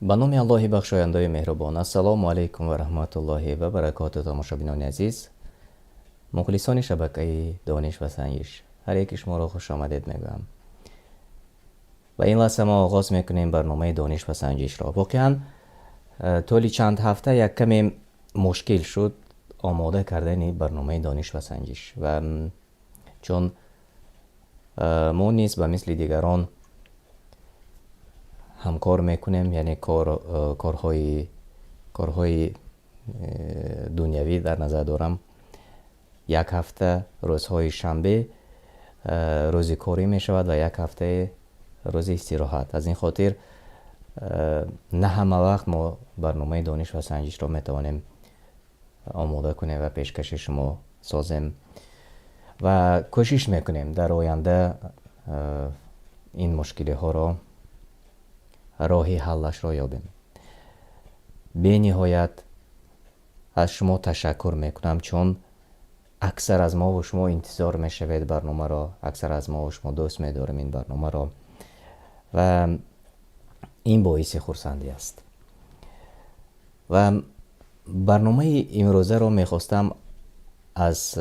Ба номи Аллоҳи бахшояндаи меҳрубон. Ассалому алайкум ва раҳматуллоҳи ва баракоту. Тамошобинони азиз, мухлисони шабакаи Дониш ва Санҷиш, ҳар яки шуморо хушомадед мегӯям. Ва ин лаҳза мо оғоз мекунем барномаи Дониш ва Санҷишро. Воқеан, тӯли чанд ҳафта як каме мушкил шуд омода кардани барномаи Дониш ва Санҷиш, ва чун мо низ ба мисли дигарон ҳамкор мекунем, яъне корҳои дунявӣ дар назар дорам. Як ҳафта рӯзҳои шанбе рӯзи корӣ мешавад ва як ҳафтаи рӯзи истироҳат. Аз ин хотир на ҳама вақт мо барномаи Дониш ва Санҷишро метавонем омода кунем ва пешкаши шумо созем ва кӯшиш мекунем дар оянда ин мушкилиҳоро роҳи ҳаллашро ёбем. Бениҳоят аз шумо ташаккур мекунам, чун аксар аз мову шумо интизор мешавед барномаро, аксар аз мову шумо дӯст медорем ин барномаро ва ин боиси хурсандӣ аст. Ва барномаи имрӯзаро мехостам аз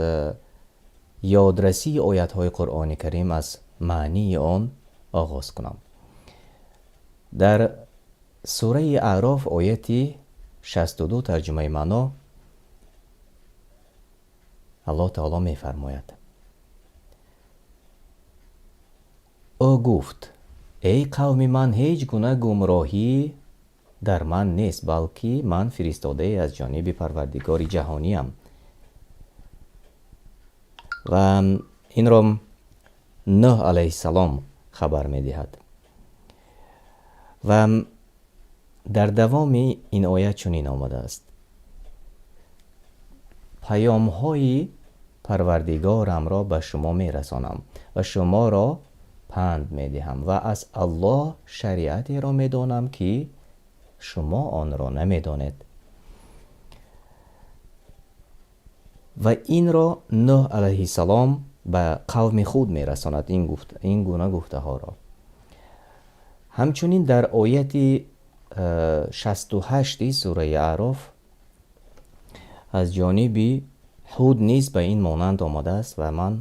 ёдрасии оятҳои Қуръони Карим, аз маънии он оғоз кунам. Дар сураи Аъроф, ояти 62, тарҷумаи маъно, Аллоҳ таоло мефармояд: Ӯ гуфт: эй қавми ман, ҳеҷ гуна гумроҳӣ дар ман нест, балки ман фиристодае аз ҷониби Парвардигори ҷаҳониям. Ва инро Нӯҳ алайҳиссалом хабар медиҳад. Ва дар давоми ин оят чунин омадааст: паёмҳои Парвардигорамро ба шумо мерасонам ва шуморо панд медиҳам ва аз Аллоҳ шариатеро медонам, ки шумо онро намедонед. Ва инро Нӯҳ алайҳиссалом ба қавми худ мерасонад, ин гуна гуфтаҳоро. Ҳамчунин дар ояти 68 сураи Аъроф аз ҷониби Ҳуд низ ба ин монанд омадааст ва ман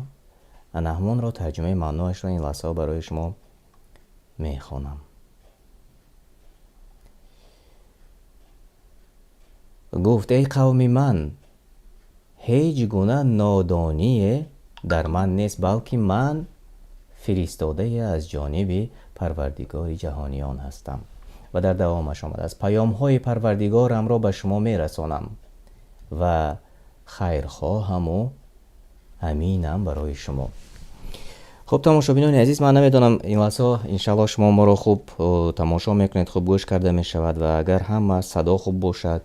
анаҳмонро тарҷумаи маъноашро ин лаҳзаҳо барои шумо мехонам. Гуфт: эй қавми ман, ҳеҷ гуна нодоние дар ман нест, балки ман фиристодае аз ҷониби Парвардигори ҷаҳониён ҳастам. Ва дар давомаш омадааст: паёмҳои Парвардигорамро ба шумо мерасонам ва хайрхоҳаму аминам барои шумо. Хуб, тамошобинони азиз, ман намедонам, ин лаҳзаҳо иншааллоҳ шумо моро хуб тамошо мекунед, хуб гӯш карда мешавад ва агар ҳама садо хуб бошад,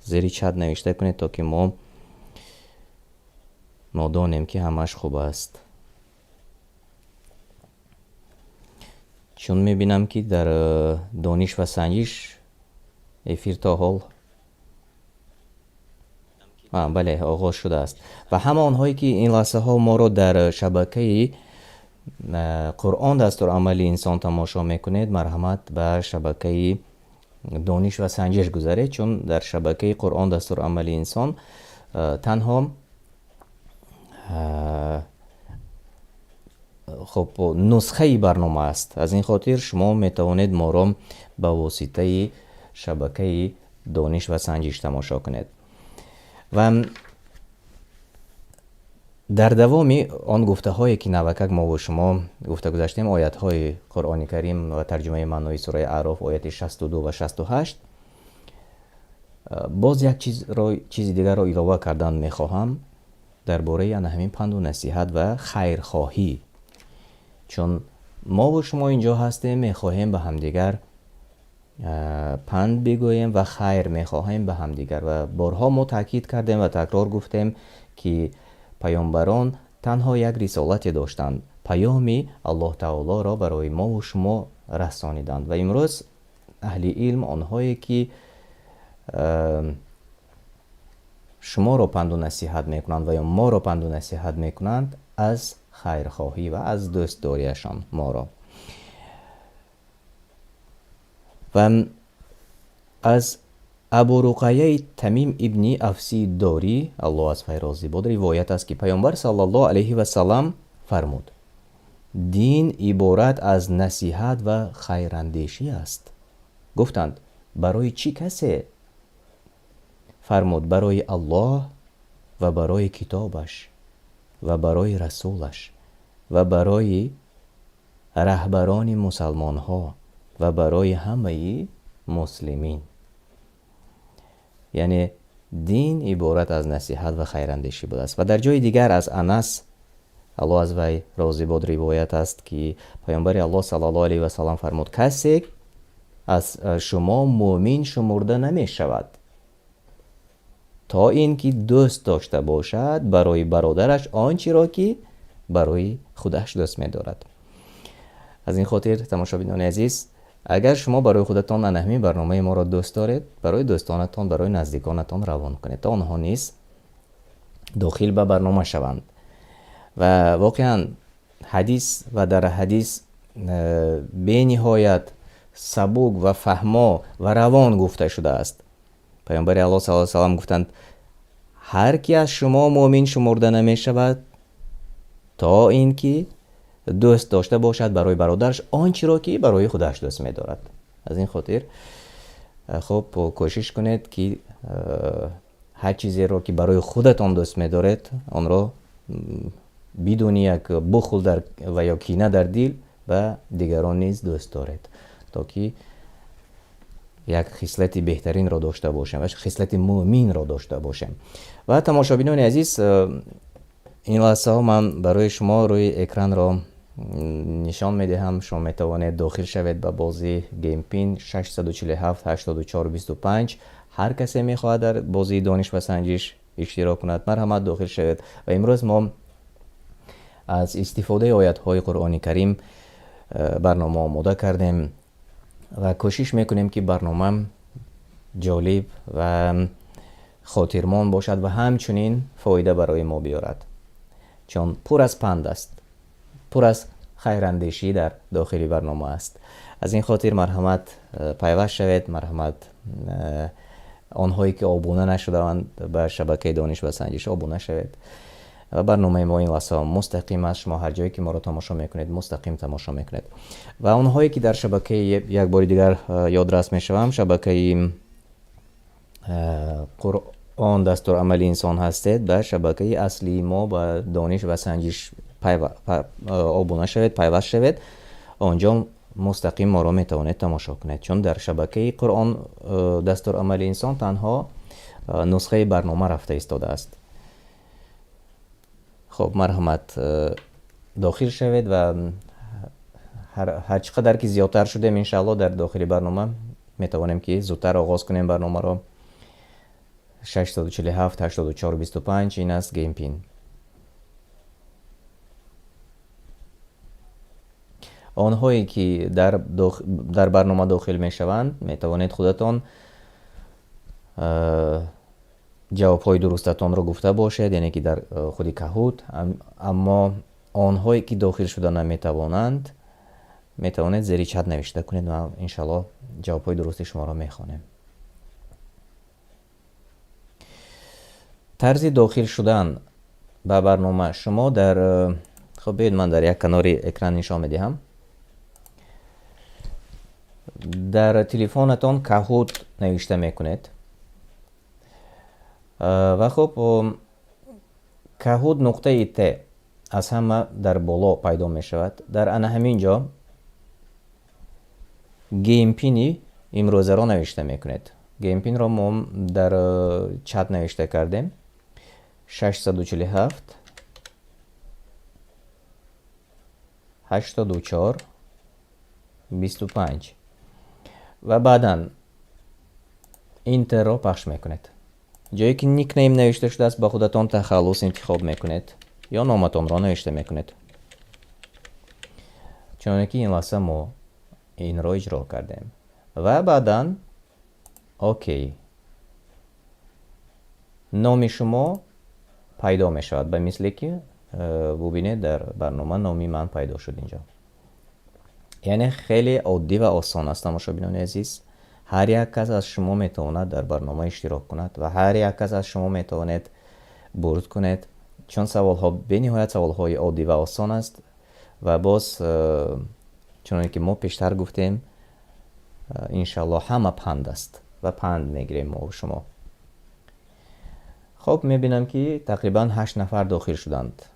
зери чат навишта кунед, то ки мо донем, ки ҳамаш хуб аст. Чун мебинам, ки дар Дониш ва Санҷиш эфир то ҳол бале, оғоз шудааст. Ва ҳама онҳое, ки ин лаҳзаҳо моро дар шабакаи Қуръон дастурамали инсон тамошо мекунед, марҳамат, ба шабакаи Дониш ва Санҷиш гузаред, чун дар шабакаи Қуръон дастурамали инсон танҳо хуб нусхаи барнома аст. Аз ин хотир шумо метавонед моро ба воситаи шабакаи Дониш ва Санҷиш тамошо кунед. Ва дар давоми он гуфтаҳое, ки навакак мо бо шумо гуфта гузаштем, оятҳои Қуръони Карим ва тарҷумаи маънои сураи Аъроф, ояти 62 ва 68, боз як чизи дигарро илова кардан мехоҳам дар бораи ана ҳамин панду насиҳат ва хайрхоҳӣ. Чун мо бо шумо инҷо ҳастем, мехоҳем ба ҳамдигар панд бигӯем ва хайр мехоҳем ба ҳамдигар. Ва борҳо мо таъкид кардем ва такрор гуфтем, ки паёмбарон танҳо як рисолате доштанд, паёми Аллоҳ таолоро барои мову шумо расониданд. Ва имрӯз аҳли илм, онҳое ки шуморо панду насиҳат мекунанд ва ё моро панду насиҳат мекунанд, аз хайрхоҳӣ ва аз дӯстдориашон моро. Ва Аз Абу Руқайяи Тамим ибни Авси Дорӣ, Аллоҳ аз вай розӣ бод, ривоят аст, ки Паёмбар саллаллоҳу алайҳи васаллам фармуд: дин иборат аз насиҳат ва хайрандешӣ аст. Гуфтанд: барои чӣ касе? Фармуд: барои Аллоҳ ва барои китобаш ва барои расулаш ва барои раҳбарони мусалмонҳо ва барои ҳамаи муслимин. Яъне дин иборат аз насиҳат ва хайрандешӣ будааст. Ва дар ҷои дигар аз Анас, Аллоҳ аз вай розӣ бод, ривоят аст, ки Паёмбари Аллоҳ саллаллоҳу алайҳи васаллам фармуд: касе аз шумо мӯмин шумурда намешавад, то ин ки дӯст дошта бошад барои бародараш он чиро, ки барои худаш дӯст медорад. Аз ин хотир, тамошобинони азиз, агар шумо барои худатон ана ҳамин барномаи моро дӯст доред, барои дӯстонатон, барои наздиконатон равон кунед, то онҳо низ дохил ба барнома шаванд. Ва воқеан ҳадис ва дар ҳадис бениҳоят сабук ва фаҳмо ва равон гуфта шудааст. Паёмбари Аллоҳ саллаллоҳу алайҳи васаллам гуфтанд: ҳар ки аз шумо мӯмин шумурда намешавад, то ин ки дӯст дошта бошад барои бародараш он чиро, ки барои худаш дӯст медорад. Аз ин хотир, хуб, кӯшиш кунед, ки ҳар чизеро, ки барои худатон дӯст медоред, онро бидуни як бухл ва ё кина дар дил ба дигарон низ дӯст доред, то ки як хислати беҳтаринро дошта бошем ва хислати мӯминро дошта бошем. Ва тамошобинони азиз, ин лаҳзаҳо ман барои шумо рӯи экранро нишон медиҳам. Шумо метавонед дохил шавед ба бозӣ. Game pin 647 84 25. Ҳар касе мехоҳад дар бозии дониш ва санҷиш иштирок кунад, марҳамат, дохил шавед. Ва имрӯз мо аз истифодаи оятҳои Қуръони Карим барнома омода кардем ва кӯшиш мекунем, ки барнома ҷолиб ва хотирмон бошад ва ҳамчунин фоида барои мо биёрад, чун пур аз панд аст, пур аз хайрандешӣ дар дохили барнома аст. Аз ин хотир марҳамат, пайваст шавед. Марҳамат, онҳое ки обуна нашудаанд ба шабакаи дониш ва санҷиш, обуна шавед. Ва барномаи мо ин лаҳзаҳо мустақим аст. Шумо ҳар ҷое ки моро тамошо мекунед, мустақим тамошо мекунед. Ва онҳое ки дар шабакаи, як бори дигар ёдрас мешавам, шабакаи Қуръон дастурамали инсон ҳастед, ба шабакаи аслии мо, ба дониш ва санҷиш обуна шавед, пайваст шавед. Он ҷо мустақим моро метавонед тамошо кунед, чун дар шабакаи Қуръон дастурамали инсон танҳо нусхаи барнома рафта истодааст. Хуб, марҳамат, дохил шавед ва ҳар чӣ қадар ки зиёдтар шудем, иншаалло, дар дохили барнома метавонем, ки зудтар оғоз кунем барномаро. 647 84 25, ин аст game pin. Онҳое ки дар барнома дохил мешаванд, метавонед худатон ҷавобҳои дурустатонро гуфта бошед, яъне ки дар худи Kahoot. Аммо онҳое ки дохил шуда наметавонанд, метавонед зери чат навишта кунед ва иншаллоҳ ҷавобҳои дурусти шуморо мехонем. Тарзи дохил шудан ба барнома шумо дар, хуб, биёед, ман дар як канори экран нишон медиҳам. Дар телефонатон Kahoot навишта мекунед ва хуб, kahoot.it аз ҳама дар боло пайдо мешавад. Дар ана ҳамин ҷо game pin и имрӯзаро навишта мекунед. Game pin ро мо дар чат навишта кардем: 647 84 25, ва баъдан enter ро пахш мекунед. Ҷое ки nickname навишта шудааст, ба худатон тахаллус интихоб мекунед ё номатонро навишта мекунед, чуноне ки ин лаҳза мо инро иҷро кардем, ва баъдан окей. Номи шумо пайдо мешавад, ба мисле ки бубинед, дар барнома номи ман пайдо шуд инҷо. Яъне хеле оддӣ ва осон аст, тамошобинони азиз. Ҳар як кас аз шумо метавонад дар барнома иштирок кунад ва ҳар як кас аз шумо метавонед бурд кунед, чун саволҳо бениҳоят саволҳои оддӣ ва осон аст. Ва боз чуноне ки мо пештар гуфтем, иншаллоҳ ҳама панд аст ва панд мегирем мо шумо. Хоб, мебинам ки тақрибан 8 нафар дохил шуданд,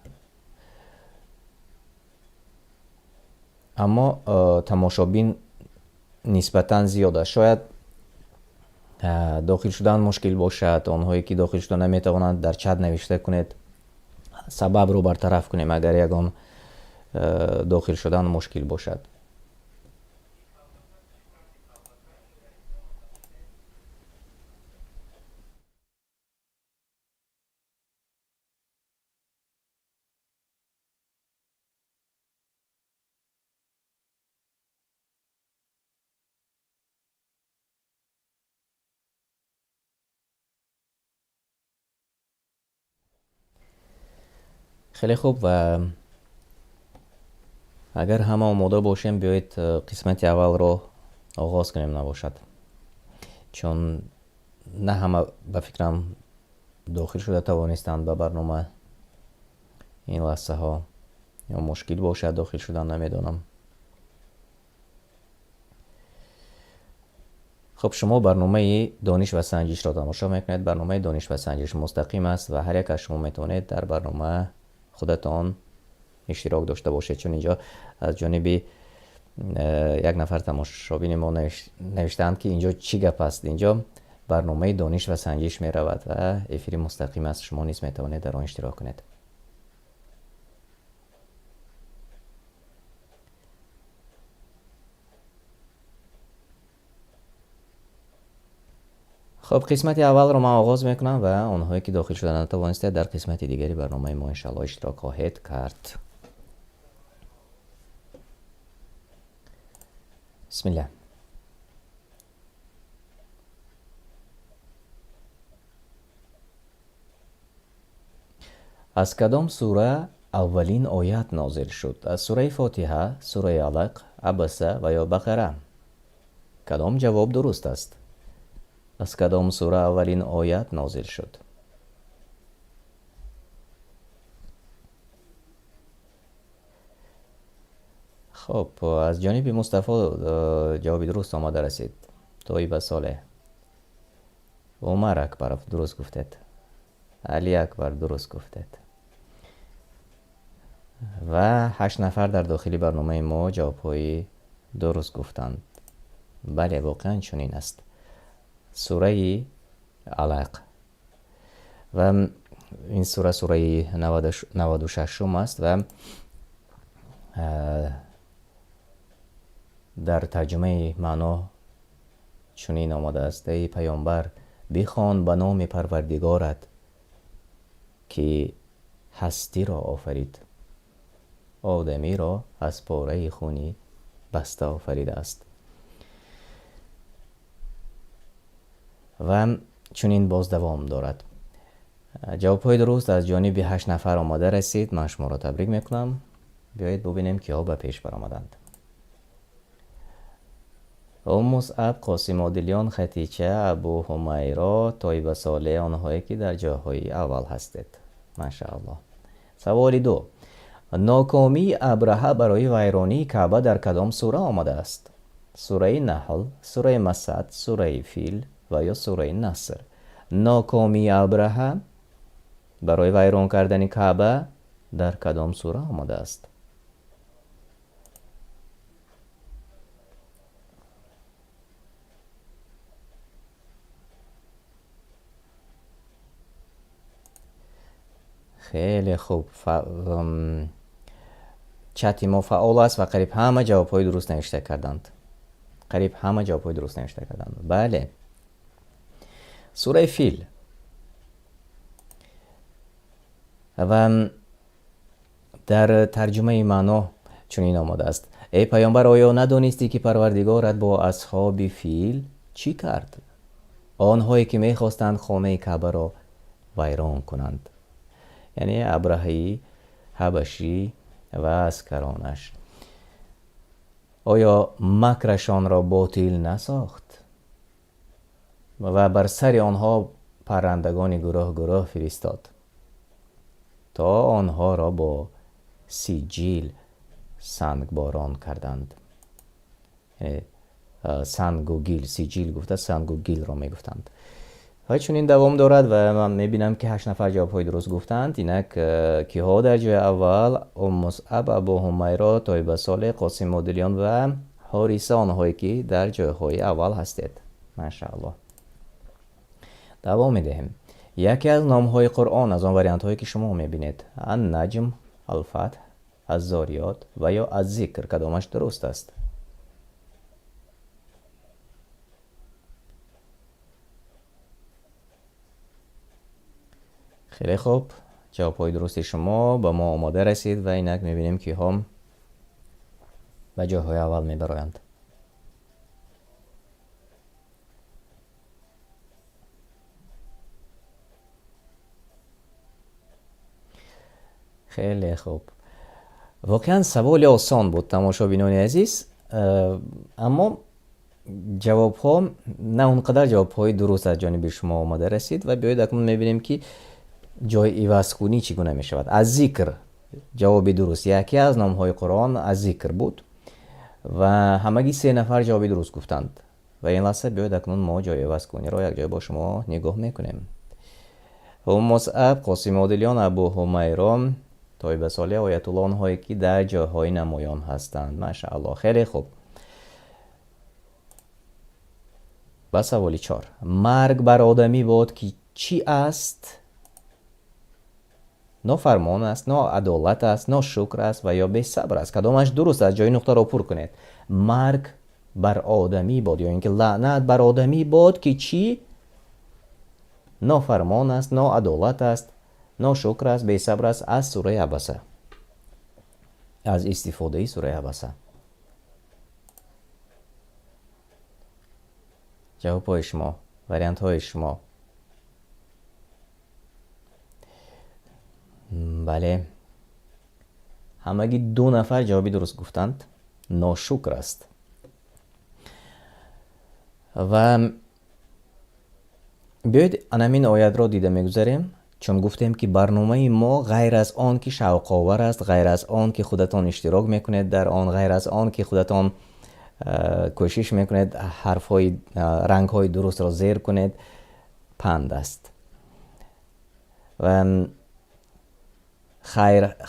аммо тамошобин нисбатан зиёд аст. Шояд дохил шудан мушкил бошад. Онҳое ки дохил шуда наметавонанд, дар чат навишта кунед, сабабро бартараф кунем агар ягон дохил шудан мушкил бошад. Хеле хуб, ва агар ҳама омода бошем, биёед қисмати аввалро оғоз кунем. Набошад, чун на ҳама ба фикрам дохил шуда тавонистанд ба барнома ин лаҳзаҳо, ё мушкил бошад дохил шудан, намедонам. Хуб, шумо барномаи дониш ва санҷишро тамошо мекунед. Барномаи дониш ва санҷиш мустақим аст ва ҳар як аз шумо метавонед дар барнома худатон иштирок дошта бошед, чун инҷо аз ҷониби як нафар тамошобини мо навиштаанд, ки инҷо чӣ гап аст. Инҷо барномаи дониш ва санҷиш меравад ва эфири мустақим аст, шумо низ метавонед дар он иштирок кунед. Хуб, қисмати аввалро ман оғоз мекунам ва онҳое ки дохил шуда натавонистед, дар қисмати дигари барномаи мо иншаллоҳ иштирок хоҳед кард. Бисмиллаҳ. Аз кадом сура аввалин оят нозил шуд? Аз сураи Фотиҳа, сураи Алақ, Абаса ва ё Бақара? Кадом ҷавоб дуруст аст? Аз кадом сура аввалин оят нозил шуд? Хуб, аз ҷониби Мустафо ҷавоби дуруст омада расид. Тоиба Солеҳ, Умар Акбаров дуруст гуфтед, Али Акбар дуруст гуфтед ва 8 нафар дар дохили барномаи мо ҷавобҳои дуруст гуфтанд. Бале, воқеан чунин аст. Сураи Алақ. Ва ин сура сураи 96 аст ва дар тарҷумаи маъно чунин омадааст: эй паёмбар, бихон ба номи Парвардигорат, ки ҳастиро офарид, одамиро аз пораи хуни баста офаридааст. Ва чунин боз давом дорад. Ҷавобҳои дуруст аз ҷониби 8 нафар омада расид. Ман шуморо табрик мекунам. Биёед бубинем, киҳо ба пеш баромаданд. Мусъаб, Қосим Одилён, Хатича, Абу Ҳумайро, Тоиба Солеҳ, онҳое ки дар ҷойҳои аввал ҳастед. Машааллоҳ. Саволи 2. Нокомии Абраҳа барои вайронии Каъба дар кадом сура омадааст? Сураи Наҳл, сураи Масад, сураи Фил ва ё сураи Наср? Нокомии Абраҳа барои вайрон кардани Каъба дар кадом сура омадааст? Хеле хуб. Чати мо фаъол аст ва қариб ҳама ҷавобҳои дуруст навишта карданд. Қариб ҳама ҷавобҳои дуруст навишта карданд. Бале. Сураи Фил. Ва дар тарҷумаи маъно чунин омадааст: эй паёмбар, оё надонистӣ, ки Парвардигорат бо асҳоби фил чӣ кард? Онҳое ки мехостанд хонаи Каъбаро вайрон кунанд, яъне Абраҳаи ҳабашӣ ва аскаронаш. Оё макрашонро ботил насохт? Ва бар сари онҳо паррандагони гурӯҳ гурӯҳ фиристод, то онҳоро бо сиҷил сангборон карданд. Сангу гил, сиҷил гуфта сангу гилро мегуфтанд. Ва чунин давом дорад ва ман мебинам, ки 8 нафар ҷавобҳои дуруст гуфтанд. Инак киҳо дар ҷои аввал? Уммусаб, Абу Ҳумайро, Тойба Солеҳ, Қосим Модилиён ва Ҳориса, онҳое ки дар ҷойҳои аввал ҳастед. Машааллоҳ. Давом медиҳем. Яке аз номҳои Қуръон аз он вариантҳое ки шумо мебинед: Ан-Наҷм, Ал-Фатҳ, Аз-Зориёт ва ё Аз-Зикр, кадомаш дуруст аст? Хеле хуб, ҷавобҳои дурусти шумо ба мо омода расид ва инак мебинем, киҳо ба ҷойҳои аввал мебароянд. Хеле хуб, воқеан саволи осон буд, тамошобинони азиз, аммо ҷавобҳо на он қадар ҷавобҳои дуруст аз ҷониби шумо омада расид. Ва биёед акнун мебинем, ки ҷои ивазкунӣ чӣ гуна мешавад. Аз зикр ҷавоби дуруст, яке аз номҳои Қуръон аз зикр буд ва ҳамагӣ 3 нафар ҷавоби дуруст гуфтанд. Ва ин лаҳза биёед акнун мо ҷои ивазкуниро якҷоя бо шумо нигоҳ мекунем. Мусаб, Қосим Одилён, Абу Ҳумайро, Тойба Солеҳ, Оятулло, онҳое ки дар ҷойҳои намоён ҳастанд. Машааллоҳ, хеле хуб. Ба саволи 4. Марг бар одамӣ бод, ки чӣ аст? Нофармон аст, ноадолат аст, ношукр аст ва ё бесабр аст. Кадомаш дуруст аст? Ҷои нуқтаро пур кунед. Марг бар одамӣ бод, ё ин ки лаънат бар одамӣ бод, ки чӣ? Нофармон аст, ноадолат аст, ношукр аст, бесабр аст. Аз сураи Абаса, аз истифодаи сураи Абаса. Ҷавобҳои шумо, вариантҳои шумо. Бале, ҳамагӣ 2 нафар ҷавоби дуруст гуфтанд. Ношукр аст. Ва биёед анамин оятро дида мегузарем, чун гуфтем, ки барномаи мо ғайр аз он ки шавқовар аст, ғайр аз он ки худатон иштирок мекунед дар он, ғайр аз он ки худатон кӯшиш мекунед ҳарфҳои, рангҳои дурустро зер кунед, панд аст. Ва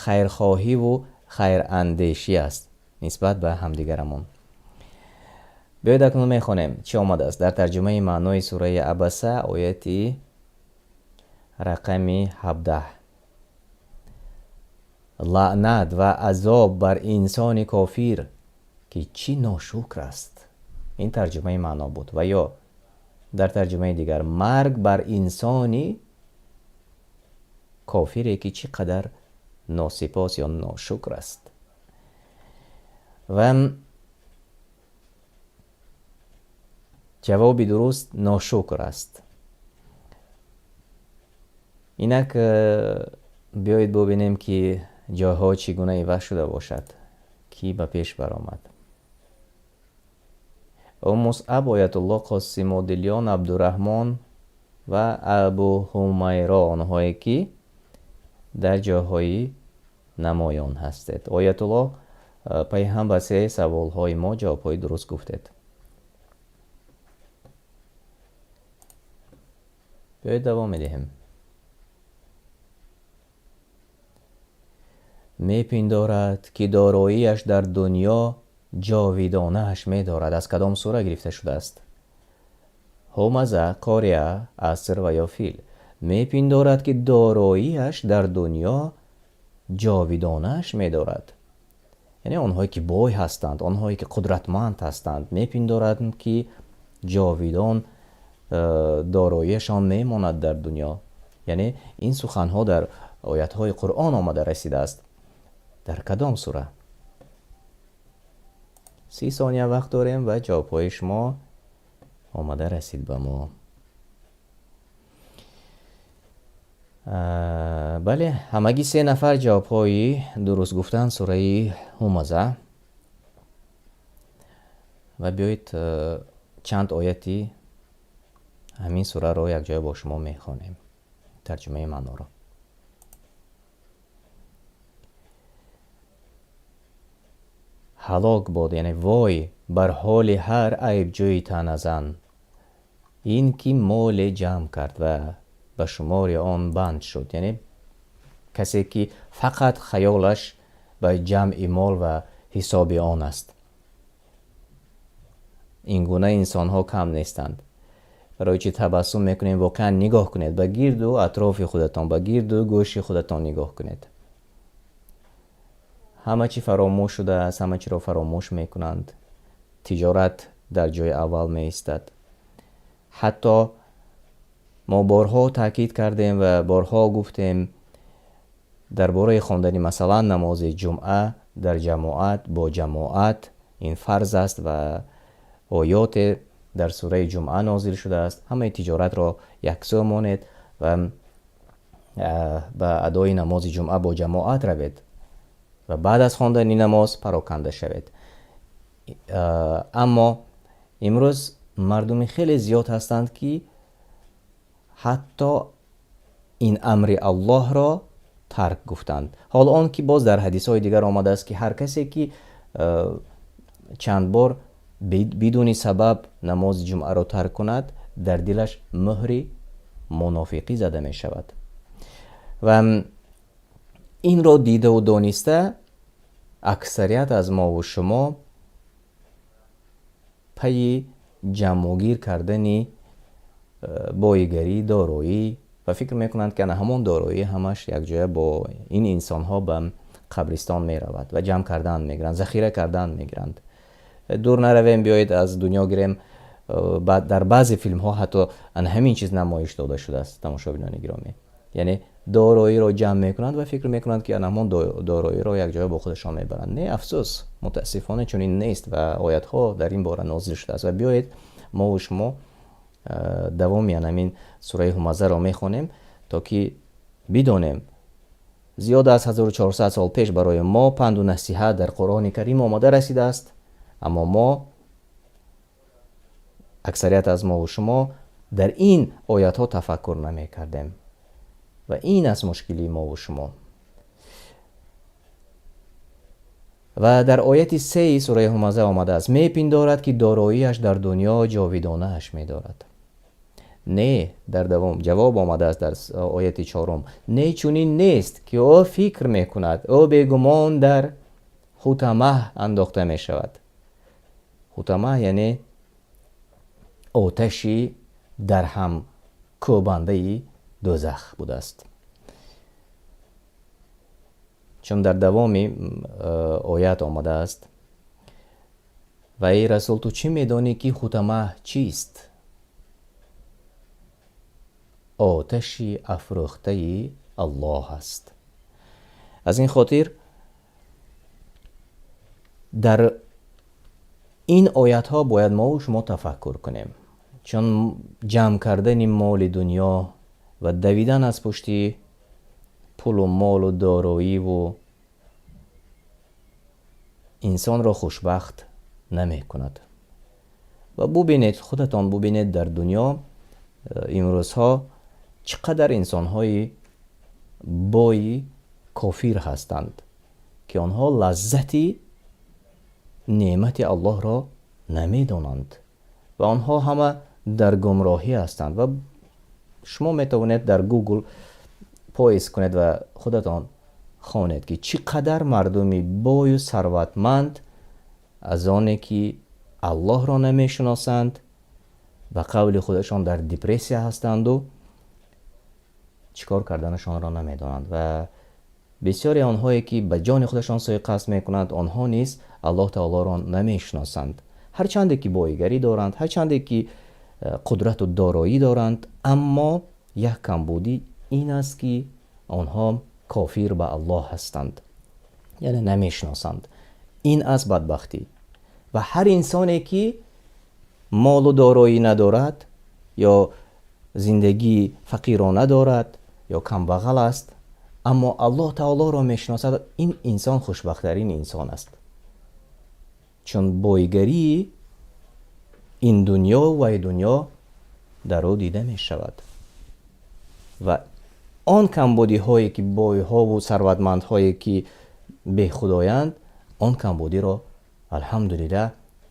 хайрхоҳиву хайрандешӣ аст нисбат ба ҳамдигарамон. Биёед акнун мехонем, чӣ омадааст дар тарҷумаи маънои сураи Абаса, ояти рақами 17. Лаънат ва азоб бар инсони кофир, ки чӣ ношукр аст. Ин тарҷумаи маъно буд. Ва ё дар тарҷумаи дигар: марг бар инсони кофире, ки чӣ қадар носипос ё ношукр аст. Ва ҷавоби дуруст ношукр аст. Инак биёед бубинем, ки ҷойҳо чӣ гуна иваз шуда бошад, кӣ ба пеш баромад. Мусаб, Оятулло, Қосимодилён, Абдураҳмон ва Абу Ҳумайро, онҳое ки дар ҷойҳои намоён ҳастед. Оятулло, пайҳам ба 3 саволҳои мо ҷавобҳои дуруст гуфтед. Биёед давом медиҳем. Мепиндорад, ки дороияш дар дунё ҷовидонааш медорад. Аз кадом сура гирифта шудааст? Ҳумаза, Қория, Аср ва ё Фил. Мепиндорад, ки дороияш дар дунё ҷовидонааш медорад. Яъне онҳое ки бой ҳастанд, онҳое ки қудратманд ҳастанд, мепиндоранд, ки ҷовидон дороияшон мемонад дар дунё. Яъне ин суханҳо дар оятҳои Қуръон омада расидааст. Дар кадом сура? 30 сония вақт дорем ва ҷавобҳои шумо омада расид ба мо. Бале, ҳамагӣ 3 нафар ҷавобҳои дуруст гуфтанд. Сураи Ҳумаза. Ва биёед чанд ояти Ҳамин сураро якҷоя бо шумо мехонем, тарҷумаи маъноро. Ҳалок бод, яъне вой бар ҳоли ҳар айбҷӯи таъназан, ин ки моле ҷамъ кард ва ба шумори он банд шуд. Яъне касе ки фақат хаёлаш ба ҷамъи мол ва ҳисоби он аст. Ин гуна инсонҳо кам нестанд. Барои чӣ табассум мекунем? Воқеан нигоҳ кунед ба гирду атрофи худатон, ба гирду гӯши худатон нигоҳ кунед. Ҳама чӣ фаромӯш шудааст, ҳама чиро фаромӯш мекунанд. Тиҷорат дар ҷои аввал меистад. Ҳатто мо борҳо таъкид кардем ва борҳо гуфтем дар бораи хондани масалан намози ҷумъа дар ҷамоат бо ҷамоат, ин фарз аст ва оёте дар сураи ҷумъа нозил шудааст. Ҳамаи тиҷоратро яксӯ монед ва ба адои намози ҷумъа бо ҷамоат равед ва баъд аз хондани намоз пароканда шавед. Аммо имрӯз мардуми хеле зиёд ҳастанд, ки ҳатто ин амри Аллоҳро тарк гуфтанд. Ҳол он ки боз дар ҳадисҳои дигар омадааст, ки ҳар касе ки чанд бор бидуни сабаб намози ҷумъаро тарк кунад, дар дилаш муҳри мунофиқӣ зада мешавад. Ва инро дидаву дониста аксарият аз мову шумо пайи ҷамъугир кардани боигарӣ, дороӣ ва фикр мекунанд, ки ана ҳамон дороӣ ҳамаш якҷоя бо ин инсонҳо ба қабристон меравад ва ҷамъ кардан мегиранд, захира кардан мегиранд. Дур наравем, биёед аз дунё гирем. Дар баъзе филмҳо ҳатто ана ҳамин чиз намоиш дода шудааст, тамошобинони гиромӣ. Яъне дороиро ҷамъ мекунанд ва фикр мекунанд, ки ана ҳамон дороиро якҷоя бо худашон мебаранд. Не, афсӯс, мутаассифона чунин нест ва оятҳо дар ин бора нозил шудааст. Ва биёед мову шумо давоми ана ҳамин сураи Ҳумазаро мехонем, то ки бидонем зиёда аз 1400 сол пеш барои мо панду насиҳат дар Қуръони Карим омода расидааст, аммо мо, аксарият аз мову шумо, дар ин оятҳо тафаккур намекардем. Ва ин аст мушкилии мову шумо. Ва дар ояти 3 сураи Ҳумаза омадааст: мепиндорад, ки дороиаш дар дунё ҷовидонааш медорад. Не, дар давом ҷавоб омадааст дар ояти 4: не, чунин нест, ки ӯ фикр мекунад, ӯ бегумон дар Ҳутамаҳ андохта мешавад. Ҳутамаҳ яъне оташи дарҳам кӯбандаи дӯзах будааст. Чун дар давоми оят омадааст: ва эй расул, ту чӣ медонӣ, ки Ҳутамаҳ чист? Оташи афрӯхтаи Аллоҳ аст. Аз ин хотир дар ин оятҳо бояд мову шумо тафаккур кунем, чун ҷамъ кардани моли дунё ва давидан аз пушти пулу молу дороиву инсонро хушбахт намекунад. Ва бубинед, худатон бубинед, дар дунё имрӯзҳо чӣ қадар инсонҳои бои кофир ҳастанд, ки онҳо лаззати неъмати Аллоҳро намедонанд ва онҳо ҳама дар гумроҳӣ ҳастанд. Ва шумо метавонед дар Google поиск кунед ва худатон хонед, ки чӣ қадар мардуми бою сарватманд аз оне ки Аллоҳро намешиносанд, ба қавли худашон дар депрессия ҳастанду чӣ кор карданашонро намедонанд. Ва бисёре онҳое ки ба ҷони худашон суиқасд мекунанд, онҳо низ Аллоҳ таолоро намешиносанд. Ҳарчанде ки боигарӣ доранд, ҳарчанде ки қудрату дороӣ доранд, аммо як камбудӣ ин аст, ки онҳо кофир ба Аллоҳ ҳастанд, яъне намешиносанд. Ин аст бадбахтӣ. Ва ҳар инсоне ки молу дороӣ надорад ё зиндагии фақирона дорад ё камбағал аст, аммо Аллоҳ таолоро мешиносад, ин инсон хушбахттарин инсон аст. Чун боигарии ин дунё ва ин дунё дар ӯ дида мешавад. Ва он камбудиҳое ки бойҳову сарватмандҳое ки бехудоянд, он камбудиро алҳамдулиллаҳ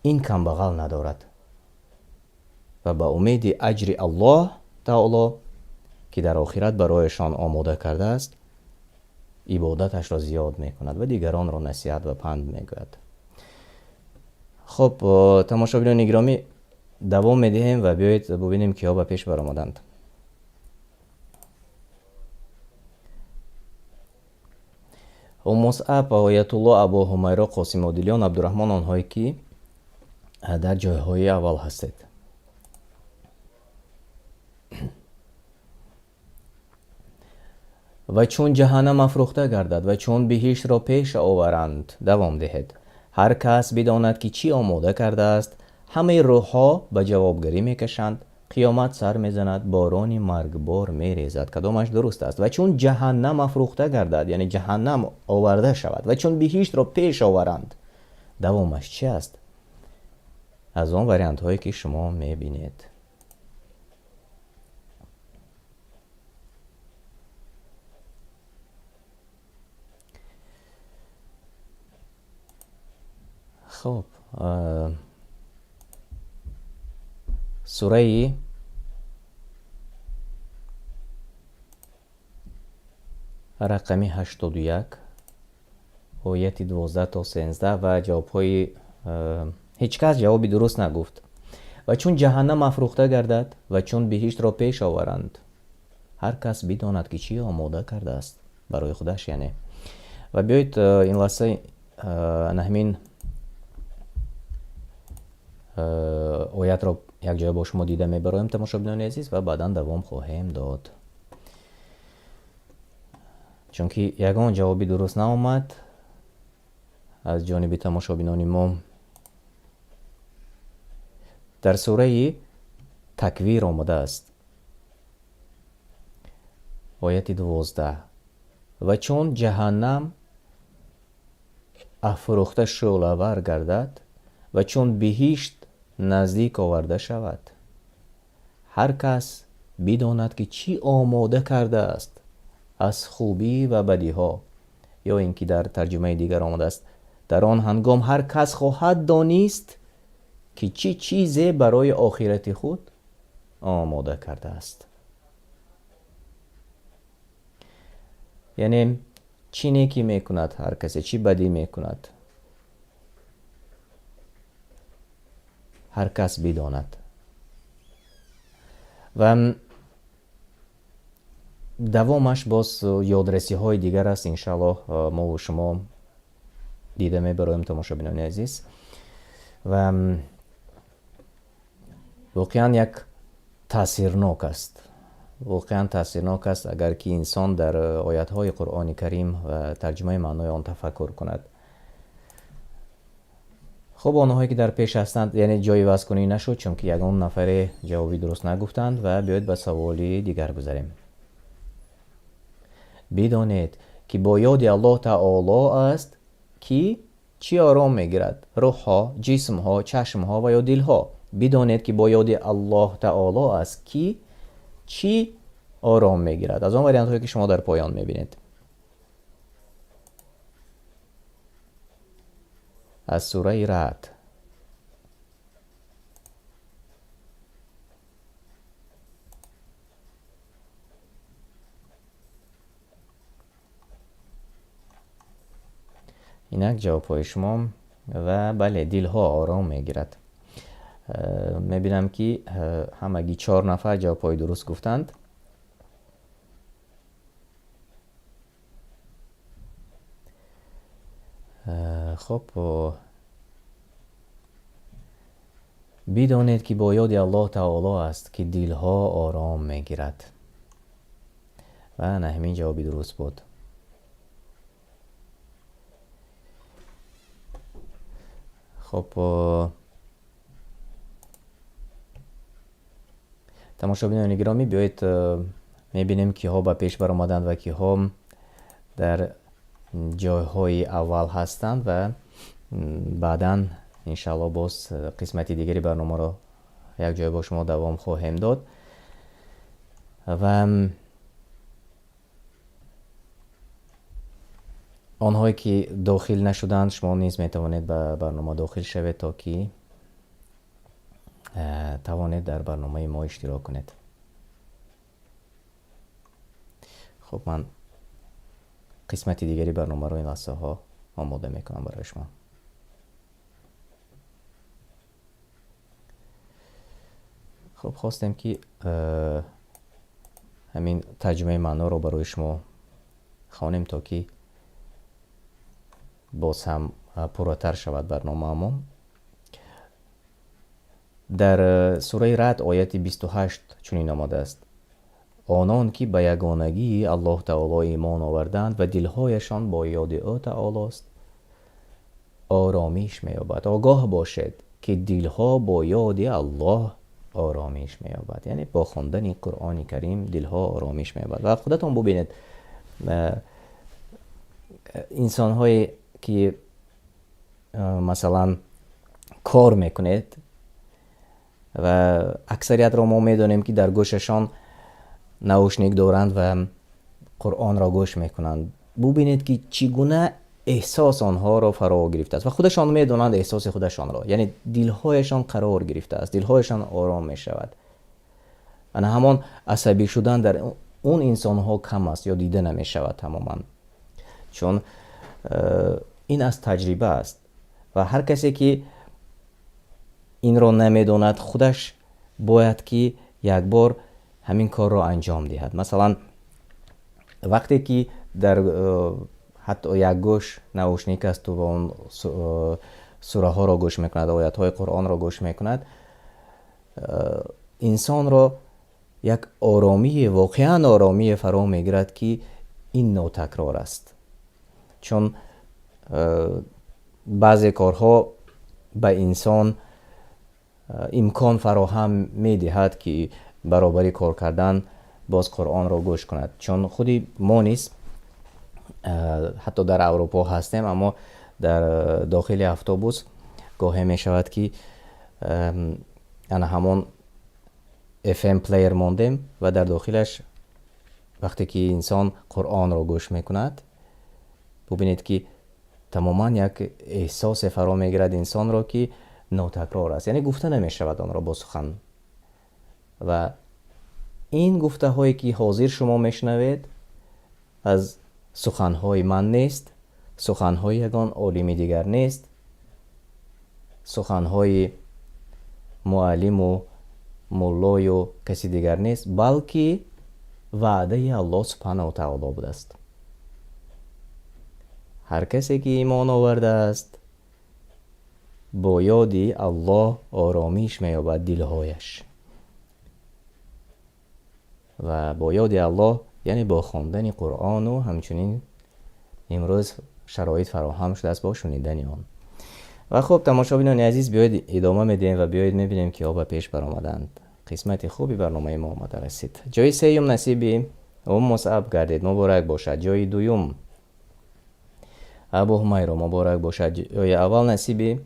ин камбағал надорад. Ва ба умеди аҷри Аллоҳ таоло, ки дар охират барояшон омода кардааст, ибодаташро зиёд мекунад ва дигаронро насиҳат ва панд мегӯяд. Хуб, тамошобинони гиромӣ, давом медиҳем ва биёед бубинем, киҳо ба пеш баромаданд. Мусъаб, Оятулло, Абу Ҳумайро, Қосим Одилён, Абдураҳмон, онҳое ки дар ҷойҳои аввал ҳастед. Ва чун ҷаҳаннам афрӯхта гардад ва чун биҳиштро пеш оваранд, давом диҳед. Ҳар кас бидонад, ки чӣ омода кардааст, ҳамаи рӯҳҳо ба ҷавобгарӣ мекашанд, қиёмат сар мезанад, борони маргбор мерезад. Кадомаш дуруст аст? Ва чун ҷаҳаннам афрӯхта гардад, яъне ҷаҳаннам оварда шавад, ва чун биҳиштро пеш оваранд, давомаш чи аст? Аз он вариантҳое ки шумо мебинед. Хуб, сураи рақами 81, ояти 12 то 13 ва ҷавобҳои ҳеҷ кас ҷавоби дуруст нагуфт. Ва чун ҷаҳаннам афрӯхта гардад ва чун биҳиштро пеш оваранд, ҳар кас бидонад, ки чӣ омода кардааст барои худаш, яъне. Ва биёед ин лаҳза ана ҳамин оятро якҷоя бо шумо дида мебароем, тамошобинони азиз, ва баъдан давом хоҳем дод. Чунки ягон ҷавоби дуруст наомад аз ҷониби тамошобинони мо. Дар сураи Таквир омадааст, ояти 12: ва чун ҷаҳаннам афрӯхта шӯълавар гардад ва чун биҳишт наздик оварда шавад, ҳар кас бидонад, ки чӣ омода кардааст аз хубӣ ва бадиҳо. Ё ин ки дар тарҷумаи дигар омадааст: дар он ҳангом ҳар кас хоҳад донист, ки чӣ чизе барои охирати худ омода кардааст. Яъне чӣ некӣ мекунад ҳар касе, чӣ бадӣ мекунад, ҳар кас бидонад. Ва давомаш боз ёдрасиҳои дигар аст, иншааллоҳ мову шумо дида мебароем, тамошобинони азиз. Ва воқеан як таъсирнок аст, воқеан таъсирнок аст, агар ки инсон дар оятҳои Қуръони Карим ва тарҷумаи маънои он тафаккур кунад. Хуб, онҳое ки дар пеш ҳастанд, яъне ҷои вазкунӣ нашуд, чунки ягон нафаре ҷавоби дуруст нагуфтанд. Ва биёед ба саволи дигар гузарем. Бидонед, ки бо ёди Аллоҳ таоло аст, ки чӣ ором мегирад: рӯҳҳо, ҷисмҳо, чашмҳо ва ё дилҳо. Бидонед, ки бо ёди Аллоҳ таоло аст, ки чӣ ором мегирад. Аз он вариантҳое ки шумо дар поён мебинед. Аз сураи Раъд. Инак ҷавобҳои шумо. Ва бале, дилҳо ором мегирад. Мебинам, ки ҳамагӣ 4 нафар ҷавобҳои дуруст гуфтанд. Хуб, бидонед, ки бо ёди Аллоҳ таоло аст, ки дилҳо ором мегирад. Ва на ҳамин ҷавоби дуруст буд. Хуб, тамошобинони гиромӣ, биёед мебинем, киҳо ба пеш баромаданд ва киҳо дар ҷойҳои аввал ҳастанд, ва баъдан иншааллоҳ боз қисмати дигари барномаро якҷоя бо шумо давом хоҳем дод. Ва онҳое ки дохил нашуданд, шумо низ метавонед ба барнома дохил шавед, то ки тавонед дар барномаи мо иштирок кунед. Хуб, ман қисмати дигари барномаро ин лаҳзаҳо омода мекунам барои шумо. Хуб, хостем ки ҳамин тарҷумаи маъноро барои шумо хонем, то ки боз ҳам пурратар шавад барномаамон. Дар сураи Рад ояти 28 чунин омадааст: онон ки ба ягонагии Аллоҳ таоло имон оварданд ва дилҳояшон бо ёди ӯ таолост, оромиш меёбад. Огоҳ бошед, ки дилҳо бо ёди Аллоҳ оромиш меёбад. Яъне бо хондани Қуръони Карим дилҳо оромиш меёбад. Ва худатон бубинед, инсонҳое ки масалан кор мекунед ва аксариятро мо медонем, ки дар гӯшашон наушник доранд ва Қуръонро гӯш мекунанд. Бубинед, ки чӣ гуна эҳсос онҳоро фаро гирифтааст ва худашон медонанд эҳсоси худашонро, яъне дилҳояшон қарор гирифтааст, дилҳояшон ором мешавад. Ана ҳамон асабӣ шудан дар он инсонҳо кам аст ё дида намешавад тамоман, чун ин аз таҷриба аст ва ҳар касе ки инро намедонад, худаш бояд ки як бор ҳамин корро анҷом диҳад. Масалан, вақте ки дар ҳатто як гӯш наушник аст ва он сураҳоро гӯш мекунад, оятҳои Қуръонро гӯш мекунад, инсонро як оромие, воқеан оромие фаро мегирад, ки ин нотакрор аст. Чун баъзе корҳо ба инсон имкон фароҳам медиҳад, ки баробари кор кардан боз Қуръонро гӯш кунад. Чун худи мо низ ҳатто дар Аврупо ҳастем, аммо дар дохили автобус гоҳе мешавад, ки ана ҳамон FM плеер мондем ва дар дохилаш вақте ки инсон Қуръонро гӯш мекунад, бубинед, ки тамоман як эҳсосе фаро мегирад инсонро, ки нотакрор аст, яъне гуфта намешавад онро бо сухан. Ва ин гуфтаҳое ки ҳозир шумо мешунавед, аз суханҳои ман нест, суханҳои ягон олими дигар нест, суханҳои муаллиму муллою каси дигар нест, балки ваъдаи Аллоҳ субҳанаҳу таоло будааст. Ҳар касе ки имон овардааст, бо ёди Аллоҳ оромиш меёбад дилҳояш. Ва бо ёди Аллоҳ, яъне бо хондани Қуръону ҳамчунин имрӯз шароит фароҳам шудааст бо шунидани он. Ва хуб, тамошобинони азиз, биёед идома медиҳем ва биёед мебинем, киҳо ба пеш баромаданд. Қисмати хуби барномаи мо омада расид. Ҷои сеюм насиби Ум Мусаб гардид, муборак бошад. Ҷои дуюм Абу Ҳумайро, муборак бошад. Ҷои аввал насиби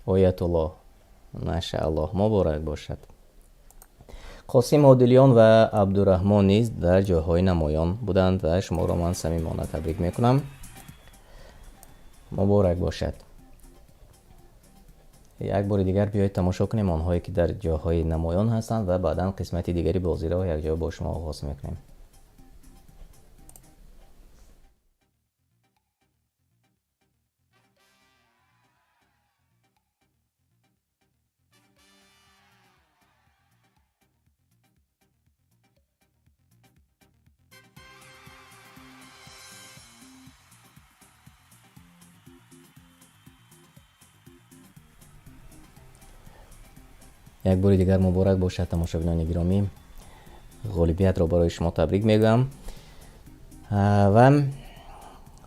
Оятуллоҳ, машааллоҳ, муборак бошад. Қосим Одилён ва Абдураҳмон низ дар ҷойҳои намоён буданд ва шуморо ман самимона табрик мекунам. Муборак бошад. Як бори дигар биёед тамошо кунем онҳое ки дар ҷойҳои намоён ҳастанд ва баъдан қисмати дигари бозиро якҷо бо шумо оғоз мекунем. Як бори дигар муборак бошад, тамошобинони гиромӣ. Ғолибиятро барои шумо табрик мегӯям ва